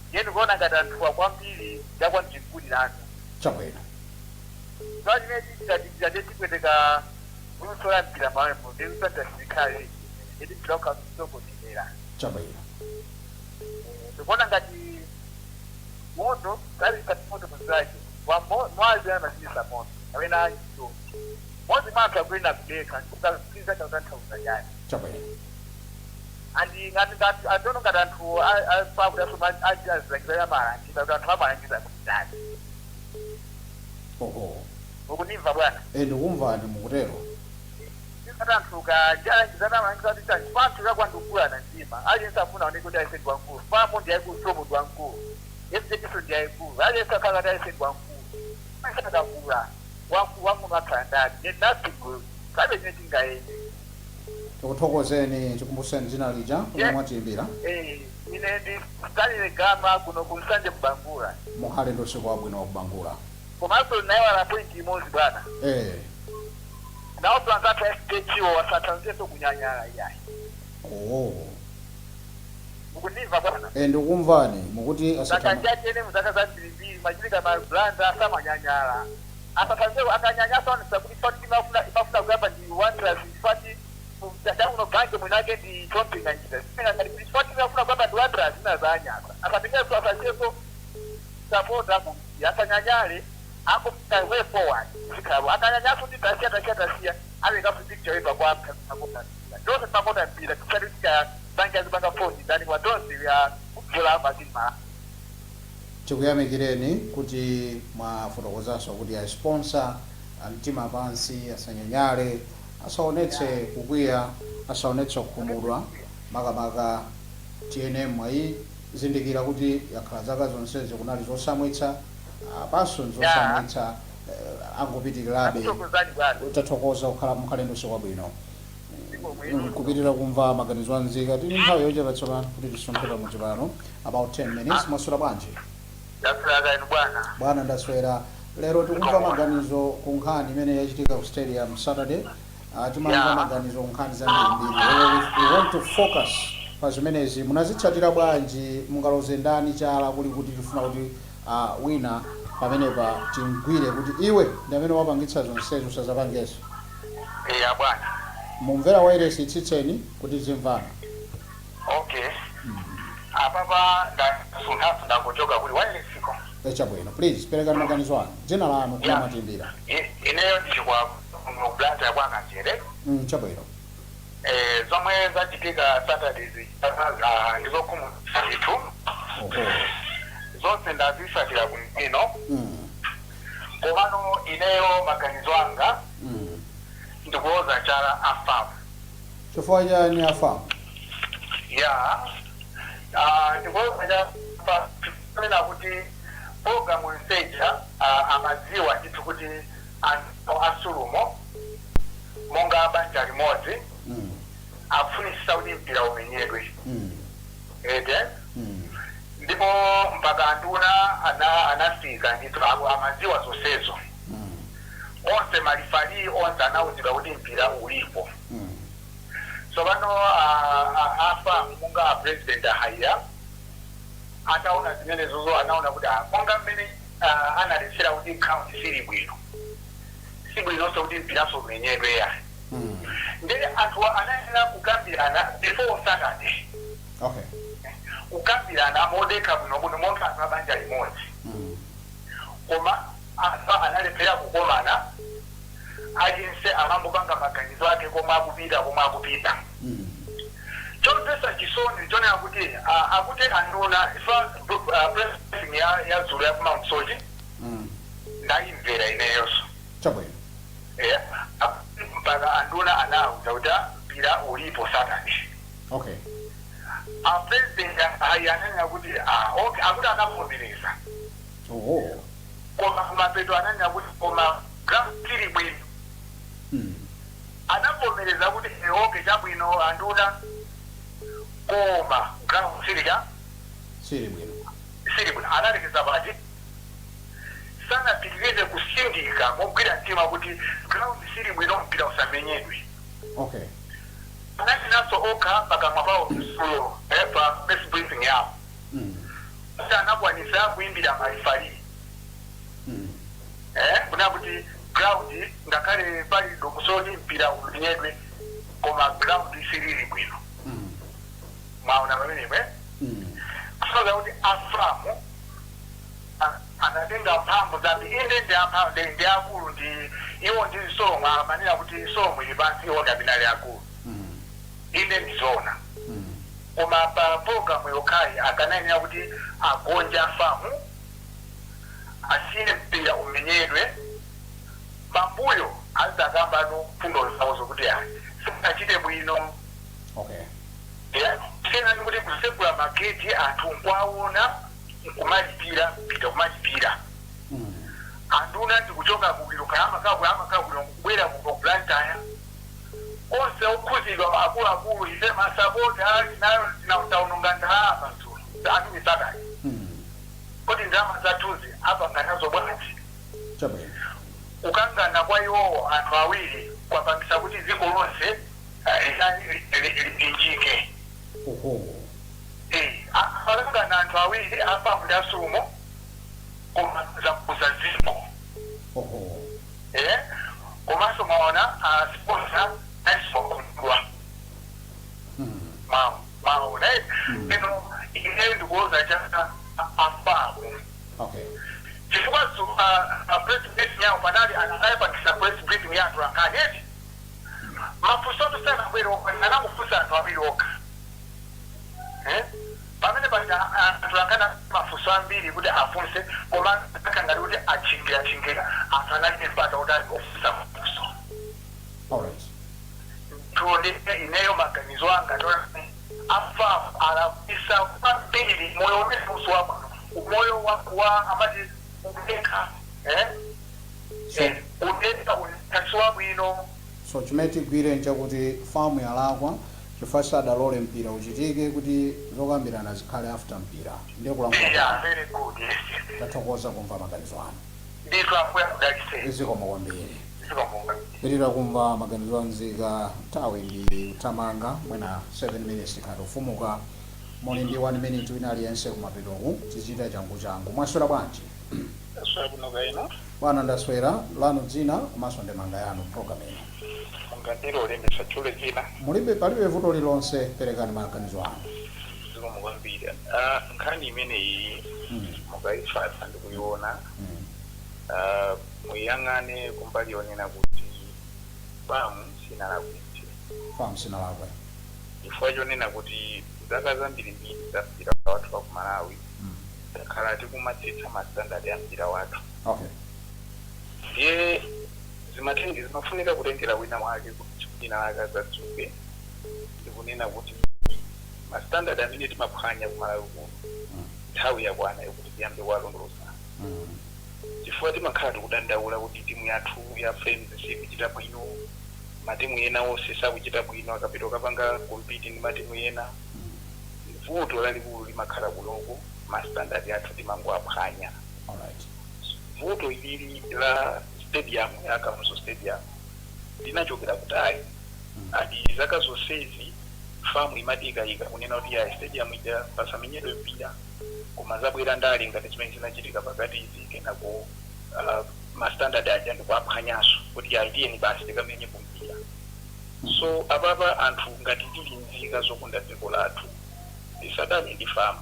Ndiye ndikuona ngati anthuwa kwambiri ndakwamjinkulirano. Chabwino. So chimene chichitachitira chipweteka luso la mpira mawemo, ndikusanta sikhale ndi mpira ukhasokonekera. Chabwino. Ndikuona ngati moto kali kati moto muzake mwazi amazimisa moto amene acho modzi mwa anthu akwena kudekha ndikukapiza chakutanthauza chani. Chabwino. And ngati ngati adono ngati anthu apakuti asoma azilangiza amalangiza kuti anthu amalangiza kutani. Oho. Ukundimva, bwana? E, ndikumvani, mukutero. Ngati anthu kajalangiza amalangiza kuti chani, chifukwa anthu kakwandukula mtima, aliyense afuna aoneke kuti aise ndi wamkulu. FAM ndi yayikulu, SULOM ndi wamkulu, FDH ndi yayikulu, aliyense akhala ngati aise ndi wamkulu. Akakula wamkulu wang'ono akhala ndani? Then nothing will kabe chimene chingayende. Tikuthokozeni. Tikumbuseni dzina lija kumwe mwatiyimbira. Eh, ine ndi Stanley Gama, kuno kunsanje kubangula. Mukhale ndi usiku wabwino wakubangula. Komanso nayiwala point imodzi, bwana. Nawo anzathu FDH wasathanzenso kunyanyala iyayi. Oh. Mukundimva, bwana? E, ndikumvani, mukuti Zaka asatama chachene muzaka zambirimbiri machitika mablanda asamanyanyala, asathanzeko. Akanyanyasa onesa kuti fati imafuna kuyamba ndi Wanderers, fati chakuno gange mwinake ndi chompinga njira ngati kuti fati imafuna kuyamba ndi Wanderers, inazanyasa. Asapingeso, asacheko support ako, asanyanyale akupita way forward zikhalabo. Akanyanyaso kuti tasiya, tasiya, tasiya, alekaso picture ipa kwa makonda mpira tonse, timakonda mpira, tisati tikabanga zibanga foni ndani kwa tonse ya kuzola mazini mala. Tikuyamikireni kuti mwafotokozanso kuti a sponsor mtima pansi, asanyanyale, asaonetse kukwiya, asaonetse kukhumudwa. Makamaka TNM mwayizindikira kuti yakhala zaka zonsezi kunali zosamwitsa, apanso nzosamwitsa, angopitirirabe. Akutokozani, bwana. Tathokoza kukhala, mukhale ndi usiku wabwino. Kupitirira kumva maganizo anzika, tili nthawi yochepa tsopano kuti tisunthe pamodzi pano, about 10 minutes. Mwaswera bwanji? Ndaswera inu, bwana? Bwana, ndaswera. Lero tikumva maganizo ku nkhani imene yachitika ku stadium Saturday. Timamva maganizo ku nkhani zambirimbiri. Lero we want to focus pa zimenezi. Munazitsatira bwanji? Mungaloze ndani chala kuli kuti tifuna kuti Wina pamenepa timgwire kuti iwe ndi amene wapangitsa zonsezo, usazapangenso. Eya bwana. Mumvera wairesi, itsitseni kuti zimvana. Okay, apapa ndasunthaso, ndangochoka kuli wailesiko. Echabwino, please perekani maganizo anu, dzina lanu, kumene mwatimbira. Ineyo ndichikwa mu Blantyre kwa Kanjere. Chabwino. Zomwe zachitika Saturday ndizokhumudwitsa ndithu. Zonse ndazisatira bwino. Komano ineyo maganizo anga ndikuloza chala a FAM. Chifukwa chani a FAM? Ya, ndikuloza chala kunena kuti program yonseja amadziwa ndithu kuti anthu a Sulom monga banja limodzi afunisisa kuti mpira umenyedwe. Ete? Ndipo mpaka anduna anafika ndithu, amadziwa zonsezo. Onse ma referee onse anauzidwa kuti mpira ulipo. Tsopano a FAM monga a president ahaiya ataona zimenezozo, anaona kuti monga mmene analetsera kuti ground sili bwino, si bwinonso kuti mpiraso umenyedwe ya. Ndiye anthu anayenera kukambirana before Saturday. Kukambirana modekha bwinobwino monga anthu abanja limodzi. Koma anthu analephera kukomana, aliyense amangopanga maganizo ake komwe akupita, komwe akupita. Chomvetsa chisoni chonena kuti akuti anduna ifa press briefing ya dzulo ya ku Mount Soche ndayimvera ineyonso. Chabwino. Mpaka anduna anauza kuti mpira ulipo Saturday. A president ayi ananena kuti okay, akuti anavomereza. Koma kumapeto ananena kuti koma ground sili bwino. Anavomereza kuti okay, chabwino anduna, koma ground sili cha sili bwino. Sili bwino. Analekeza pati, sanapitirize kusindika mogwira mtima kuti ground sili bwino, mpira usamenyedwe. Anatinanso okha pakamwa pawo msulo pa press briefing yawo kuti anakwanisa kuimbira ma referee kuna kuti ground ngakhale pali dongosolo mpira umenyedwe, koma ground silili bwino. Mwaona pamenepo, eh? Kusoza kuti a FAM anatenga mphamvu zambi, inde ndi amphamvu, ndi akulu, ndi iwo ndi Sulom, amanena kuti Sulom ili pansi, iwo ndi amene ali akulu. Inde, ndizona. Koma pa program yokhayi akanayenera kuti agonja FAM, asiye mpira umenyedwe, pambuyo azakambano fundo zawo zokuti ayi, singachite bwino. Senani kuti kusekula mageti, anthu nkwaona, nkumalipira mpita kumalipira. Anduna ndikuchoka kuliro amakakula kubwera kuno Blantyre, onse okhuzidwa akuluakulu, ife masapota tinayo, taononga ndalama dzulo amene Saturday. Kodi ndalama zathuzi apanga nazo bwanji? Chabwino. Kukangana kwa iwowo anthu awiri kwapangisa kuti dziko lonse lipinjike. Akangana anthu awiri, a FAM ndi a Sulom, koma zakuza dziko. Komanso maona sponsor aisokondwa. Maona ino, ine ndikuoza cha a FAM chifukwa press briefing yawo panali anayipangisa press briefing ya anthu ankhaneti mafunso sanabwere okha, anangofunsa anthu awiri okha. Eh? Pamene paja anthu ankana mafunso ambiri kuti afunse, koma akangati kuti achingira chingira, anthu analibe mpata kuti ofunsa mafunso. Tuonde ineyo maganizo anga ndona a FAM alakwisa kwambiri. Moyo umene usi wabwino, moyo wa amati udekha, eh? Udekha, udekha si wabwino. So chimene tigwire nchakuti FAM yalakwa chifukwa sadalole mpira uchitike kuti zokambirana zikhale after mpira, ndiye kulankhula. Yeah, very good, yes. Tathokoza kumva maganizo anu. Ndithu, Ambuye akudalitseni. Zikomo kwambiri. Zikomo. Pitira kumva maganizo anzika. Nthawi ndi kuthamanga, mwina 7 minutes tikhati kufumuka. Muli ndi 1 minute wina aliyense kumapetoku, tichita changu changu. Mwaswera bwanji? Ndaswera bwino, kaino? Bwana, ndaswera. Lanu dzina komanso ndemanga yanu program ino. Mungandirole ndisatchule dzina? Mulibe, palibe vuto lilonse, perekani maganizo anu. Zikomo kwambiri. Nkhani imeneyi mukayitsatsa ndikuiona, muyang'ane kumbali yonena kuti FAM sinalakwitse. FAM sinalakwe. Chifukwa chonena kuti zaka zambirimbiri za mpira wathu wa ku Malawi takhala tikumatsitsa ma standard a mpira wathu. Ndiye zimafunika kutengera wina wake kuti tsiku lina lake adzadzuke ndikunena kuti ma standard amene timaphwanya ku Malawi kuno, nthawi yakwana yokuti tiyambe kuwalondoloza, chifukwa timakhala tikudandaula kuti timu yathu ya Flames sikuchita bwino, matimu ena onse sakuchita bwino akapita kukapanga compete ndi matimu ena. Vuto lalikulu limakhala kuloko, ma standard athu timangoaphwanya. Vuto ilili la stadium ya Kamuzu Stadium linachokera kutali. Adi zaka zonsezi FAM imati ikayika kunena kuti ya stadium ija pasamenyedwe mpira, koma zabwera ndale ngati zimene zinachitika pakati izi, kenako ma standard aja ndikuaphwanyanso kuti ya, tiyeni basi tikamenye kumpira. So apapa anthu ngati tili nzika zokonda dziko lathu, tisadane ndi FAM,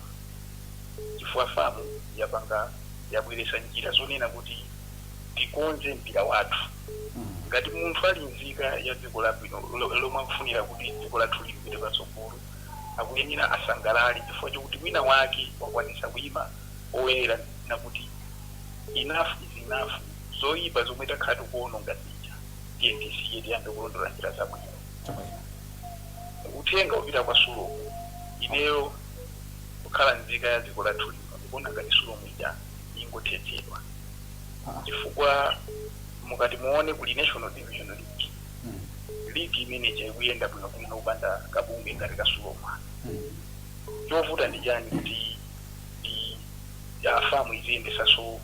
chifukwa FAM yapanga, yabweretsa njira zonena kuti tikonze mpira wathu. Ngati munthu ali nzika ya dziko labwino lomwe akufunira kuti dziko lathu lipite patsogolo, akuyenera asangalale chifukwa chokuti wina wake wakwanisa kuyima oyera nakuti enough is enough, zoyipa zomwe takhala tikuononga zija tiye tisiye, tiyambe kulondola njira zabwino. Uthenga upita kwa Sulom. Ineyo kukhala nzika ya dziko lathu lino, ndikuona ngati Sulom ija ingothetsedwa, chifukwa mukati muone kuli National Division League, league imene ikuyenda bwinobwino kupanda kabungwe ngati ka Sulom. Chovuta ndi chani kuti ya FAM iziyendesanso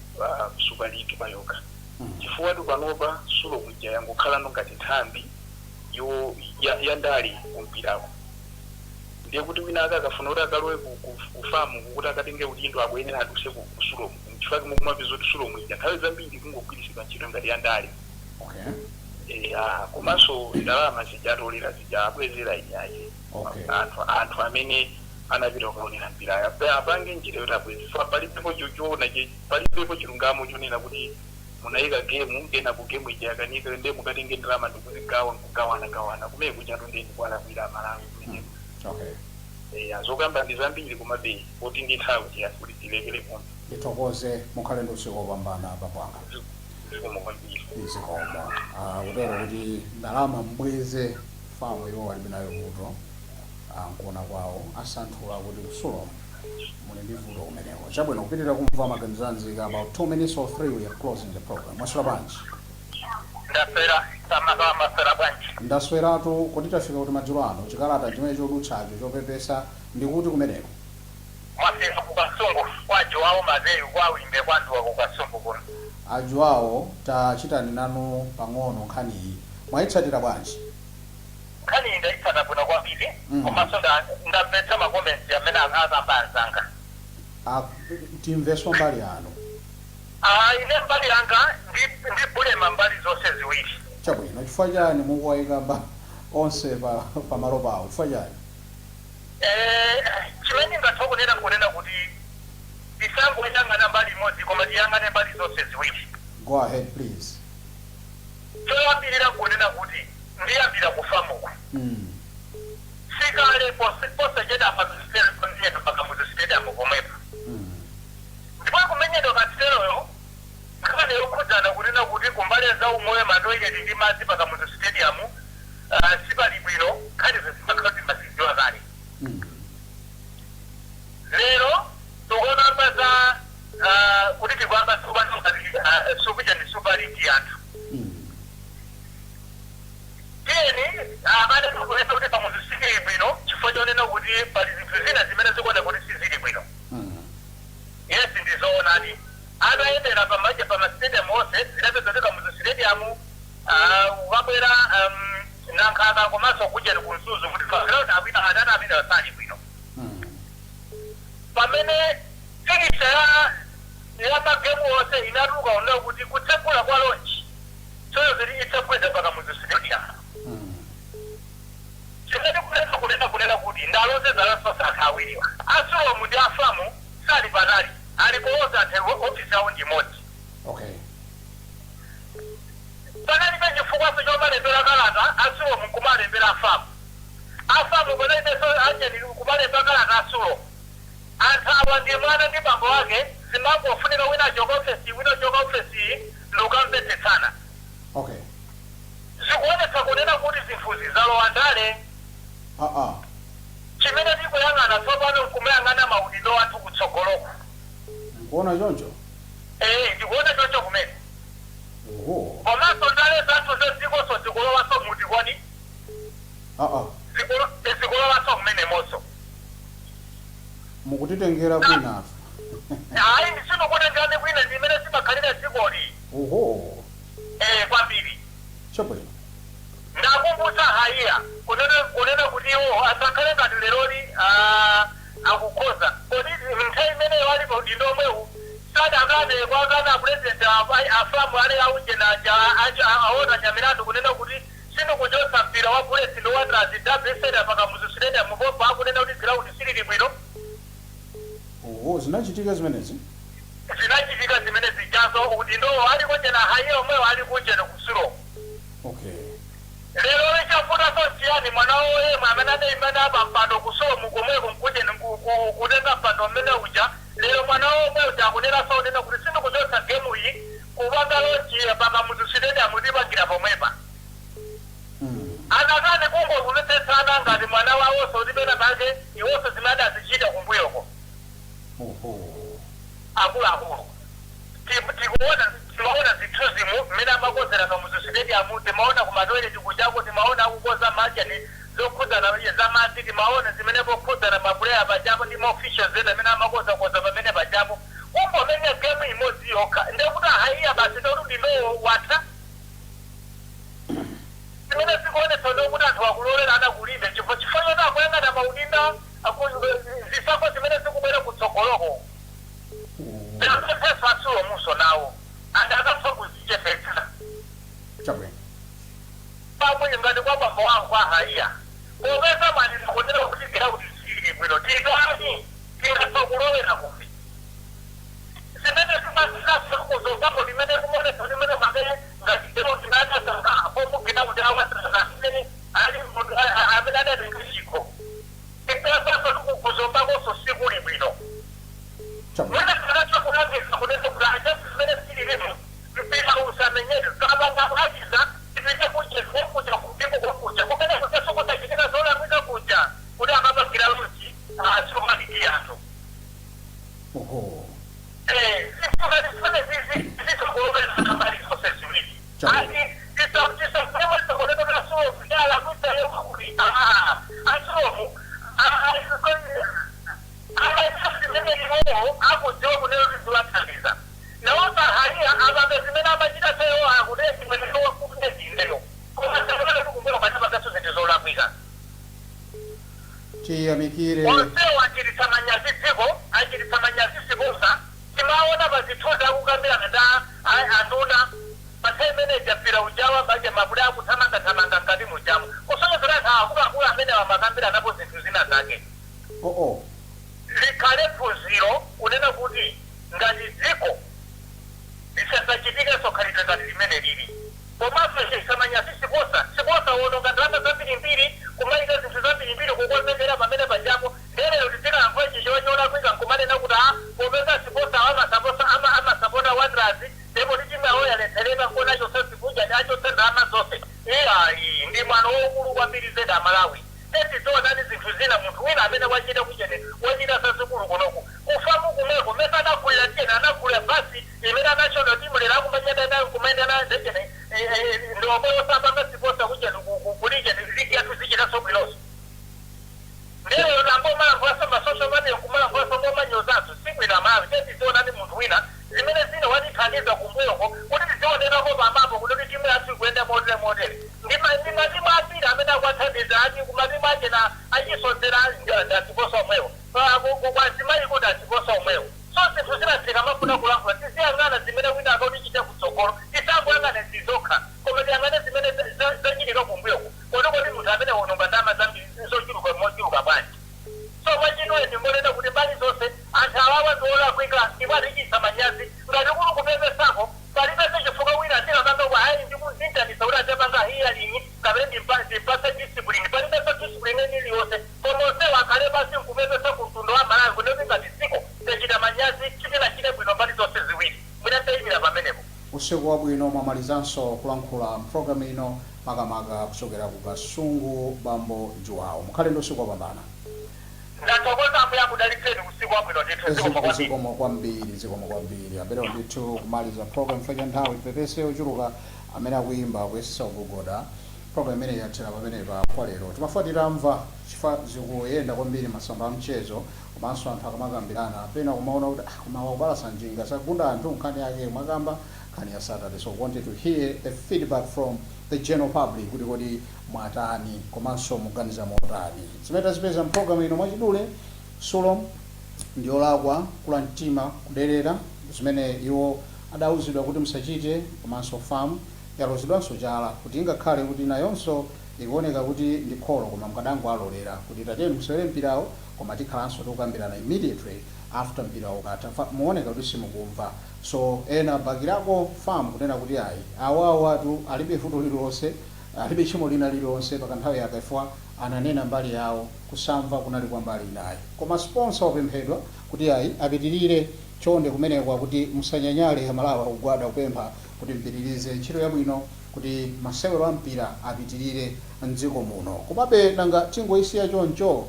Super League payokha? Chifukwa tu panopa Sulom ija yangokhalano ngati nthambi yo ya ndale kumpirako. Ndiye kuti wina ake akafuna kuti akalowe ku FAM kuti akatenge udindo, akuyenera aduse ku Sulom, chifukwa mukumapeza kuti Sulom ija nthawi zambiri kungogwiritsidwa ntchito ngati ya ndale. Komanso ndalama zijatolera zija abwezera inyache. Anthu amene anapita kukaonera mpirayo apange njira yoti abweze. So palibepo choona, palibepo chilungamo chonena kuti munayika gemu, kena ku gemu ija yakanika, ndiye mukatenge ndalama ndikuzigawa nkugawana gawana kumene kuchatu, ndiye ndikuwalakwira Amalawi kumeneko. Zokamba ndi zambiri, komabe poti ndi nthawi kuti tilekere kuno. Ndithokoze, mukhale ndi usiku wopambana, papwanga. Zikomo kwambiri. Zikomo. Kutero kuti ndalama mbweze FAM, iwo walibe nayo vuto. Nkuona kwawo asanthula kuti ku Sulom muli ndi vuto kumeneko. Chabwino, kupitirira kumva maganizo anzika. About 2 minutes or 3, we are closing the program. Mwaswera bwanji? Ndaswera, maswera bwanji? Ndasweratu. Kuti tafika kuti madzulo ano, chikalata chimene chodutsacho chopepesa ndikuti kumeneko? Mwafika kuKasungu kwa Joao Mazeyu, kwa Wimbe, kwanduwa kuKasungu kuno. Ajoawo, tachitani nanu pang'ono nkhaniyi, mwayitsatira bwanji? Nkhani iyi ndayitsata bwino kwambiri. Komanso ndamvetsa ma comments amene akamba anzanga. Timveso mbali yanu. Ah, ine mbali yanga ndi bulema mbali zonse ziwiri. Chabwino, chifukwa chani mukuwayika onse pa pamalo pawo? Chifukwa chani? Chimene ngatha kunena kuti tisangoyang'ana mbali imodzi, koma tiyang'ane mbali zonse ziwiri. Go ahead, please. Choyambirira kunena kuti ndiyambira ku FAM uku. Sikale posachedwa pa paKamuzu Stadium pomwepo, ndipo kumenyedwa kasiteroyo nkhani yokhudzana kunena kuti kumbali za umoyo, ma toilet ndi madzi paKamuzu Stadium sipali bwino. Nkhani zimakhala kuti masidziwa kale. Lero tikukamba za kuti tikuyamba sukuja ndi Super League yathu. Tiyeni amene tikulesa kuti Kamuzu sikili bwino chifukwa chonena kuti pali zinthu zina zimene zikuona kuti sizili bwino. Yes, ndizoonadi, atayendera pamaja pama stadium onse zinapeza kuti Kamuzu Stadium, ukabwera Nankhaka komanso kuja ku Mzuzu, kuti ma ground awina atatu amene asali bwino. Pamene fixture ya magemu onse inatuluka onena kuti kutsekula kwa launch soyo zili itsekweza pa Kamuzu Stadium. Chimene kunena kuti ndalonjeza lasosa anthu awiriwa, a SULOM ndi a FAM, sali patali, ali kuloza anthu, ofisi awo ndi imodzi. Panalibe chifukwaso chomalembera kalata a SULOM kumalembera a FAM, a FAM panalibenso ajeni kumalemba kalata a SULOM. Anthu awa ndi mwana ndi bambo wake, zimangofunika wina choka ofesi, wina choka ofesi, ndikumvetsetsana. Zikuonetsa kunena kuti zinthuzi zalowa ndale. Chimene tikuyang'ana tsopano nkumayang'ana maudindo athu kutsogoloko. Nkuona choncho? Eh, ndikuona choncho kumene. Komanso ndale zathu zedzikoso zikulowaso muti kodi? Zikulowaso kumenemonso. Mukutitengera kwinafu. Hayi, ndisinokutengerani kwina, ndimene zimakhalira dzikoli. Eh, kwambiri. Chabwino. Ndakumbutsa Haiya kunena kuti iwo asakhale ngati leroli akukhoza. Kodi nthawi imeneyo ali pa udindo omwewu sadakane kwakana president a FAM ali aujenaja aona Nyamilandu kunena kuti sindikuchotsa mpira wa Bullets ndi Wanderers WSL pa Kamuzu Stadium pompo akunena kuti ground silili bwino? Oho, zinachitika zimenezi? Zinachitika zimene zijazo. Udindowo ali kuchena Haiya omwewo ali kuchena ku SULOM. Lero lichafuta chiyani mwana woyemwe amene adayimana pa mpando ku SULOM komweko nkucheni kutenga mpando mmene uja? Lero mwana womwe uja akunena sonena kuti sindikuchotsa gemu iyi kupanga launch pa Kamuzu Stadium, tipangira pomwepa. Anakani kungomvetsetsana ngati mwana wawonso kuti pena pake iwonso zimene adazichita kumbuyoko. Akuluakulu, tikuona, timaona zithunzimu mmene amakozera Kamuzu Stadium, timaona kumatoilet kuchako, timaona akukoza machani zokhudzana za madzi, timaona zimene pokhudzana mapuleya pachapo ndi maofficials ena amene amakozakoza pamene pachapo. Kungomenya gemu imodzi yokha ndekuti ahaiya basi, ndekuti udindowo watha. Zimene zikuonetsa ndokuti anthu akulolera anakulimbe chifukwa choti akuyang'ana maudindo, zisankho zimene zikubwera kutsogoloko. Ndakapempheso a SULOM nawo andakapfa kuzichepetsa. Chabwino. Pamwe ngati kwa bambo wangu kwa Haiya, popeza mwanena kunena kuti ground sili bwino, titani? Tingatha kulowera kuti zimene zimasikakuzozapo limene kumonesa limene make ngati ground nakasaka pomugina kuti awasaka amene ali munthu amene adatenga chikho tikasaso tikukuzombakonso sikuli bwino. Chabwino. Mwina tikatha kulangisa kunena kuti acha zimene sililimo mpira usamenyere, kapanga achiza tipite kuja kuja kupiko kwakuja kumene kuchasokotachitika zolakwika kuja kuti akapangira launch asumaliki anthu. Zisikulovelana zonse ziwiri. Chabwino. Ati tisakulemesa kunena kuti a SULOM yalakwisa kuti a SULOM amene iwowo akudziwa kunena kuti ziwathandiza nawonso ahaiya apange zimene amachita seyo akuti zimene wakunezineyo, koma sakuleka tikumbula pachapakaso zinthu zolakwika. Tiyamikire. Onsewo achititsa manyazi dziko, achititsa manyazi sponsor. Timaona pa zithunzi akukambirana nda anduna pa nthawi imene ijapira ujawa baje mabule akuthamangathamanga mkati mujamu, kusonyezera anthu akuluakulu amene amakambiranapo zinthu zina zake. Likhale phunziro kunena kuti ngati dziko lisasachitikenso khalidwe ngati limene lili. Komanso chisamanyazi sponsor, sponsor wononga ndalama zambirimbiri kumayika zinthu zambirimbiri kukonzekera pamene pajapo. Lero tizikalankhula chichewa cholakwika nkumanena kuti a popeza sponsor amasapota amasapota Wanderers, ndipo timu yawo yalephereka nkona chonse zikuja achotse ndalama zonse. Iyayi, ndi mwano wokulu kwambiri zedi Amalawi. Tetizoonani zinthu zina, munthu wina amene wachita kuchene wachita zazikulu kunoku ku FAM kumweko, mese anagulira tiyeni, anagulira basi imene national team lero akumanyada nayo kumaenda nayo ndechene ndiomwe osapanga sponsor kuchene kulichene ligi yathu zichitaso bwinonso. Lero nangomalankhulaso ma social media nkumalankhulaso ngomanyozaso sikwina Malawi. Tetizoonani munthu wina zimene zina watithandiza kumbuyoko kuti tizionekako pamapo kuti timu yathu ikuyenda motere motere. Ndi matimu ambiri amene akuwathandiza ati kumatimu achena achisonzera ndasiposa omwewo kwazimayi kuti Usiku wabwino. Mwamalizanso kulankhula mpulogalamu ino, makamaka kuchokera ku Kasungu, bambo Juwawo. Mukhale ndi usiku wopambana. Ndathokoza, Ambuye akudalitseni. Usiku wabwino ndithu, zikomo kwambiri. Zikomo kwambiri, zikomo kwambiri. Aperewo ndithu kumaliza program chifukwa cha nthawi. Tipepese ochuluka amene akuyimba, kuyesesa kugogoda. Program imene yathera pamenepa kwa lero. Timafuatira mva chifukwa zikuyenda kwambiri masamba a mchezo, komanso anthu akamakambirana pena kumaona kuti ah, koma wakubalasa njinga sagunda anthu nkhani yake mwakamba nkhani ya Saturday. So we wanted to hear the feedback from the general public kuti kodi mwatani komanso muganiza motani zimene tazipeza mpulogalamu ino. Mwachidule, Sulom ndiyolakwa kula mtima kuderera zimene iwo adawuzidwa kuti musachite, komanso FAM yalozedwanso chala kuti ingakhale kuti nayonso ikuoneka kuti ndi kholo, koma mkadango alolera kuti tatiyeni musewere mpirawo, koma tikhalanso tikukambirana immediately after mpirawo ukatha. Muoneka kuti simukumva. So ena bakirako FAM kunena kuti ayi, awawo atu alibe vuto lililonse, alibe tchimo lina lililonse pakanthawi yakaifwa ananena mbali yawo, kusamva kunali kwa mbali inayi. Koma sponsor wapemphedwa kuti ayi, apitirire chonde kumenekwa kuti musanyanyale. Amalawi akugwada kupempha kuti mpitirize ntchito yabwino kuti masewero a mpira apitirire mdziko muno. Komabe nanga tingoyisiya choncho?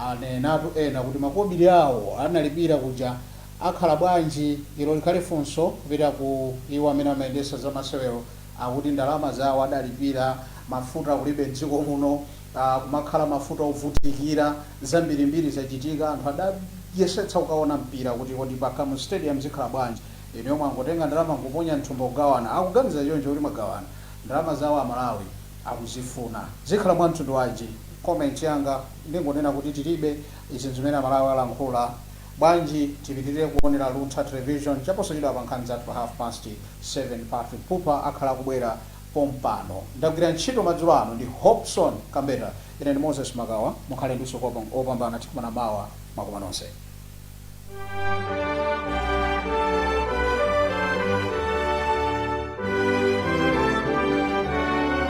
Anenatu ena kuti makobiri awo analipira kuja akhala bwanji? Ilo likhale funso kupita ku iwo amene amayendesa za masewero, akuti ndalama zawo adalipira, mafuta kulibe mdziko muno, kumakhala mafuta ovutikira, zambirimbiri zachitika. Anthu adayesetsa kukaona mpira kuti kodi pa Kamuzu Stadium zikhala bwanji? Inu yomwe angotenga ndalama nkuponya mthumba kugawana, akuganiza choncho kuti magawana ndalama zawo, Amalawi akuzifuna, zikhala mwa mtundu wanji? Comment yanga ndingonena kuti tilibe izi zimene Amalawi alankhula. Bwanji tipitirire kuonera Luntha Television. Chaposachedwa pa nkhani zathu pa 7:30, Patrick Pupa akhala akubwera pompano. Ndagwira ntchito madzulo ano ndi Hobson Kambeta. Ine ndi Moses Makawa. Mukhale ndi usiku opambana. Tikumana mawa. Mwakoma nonse.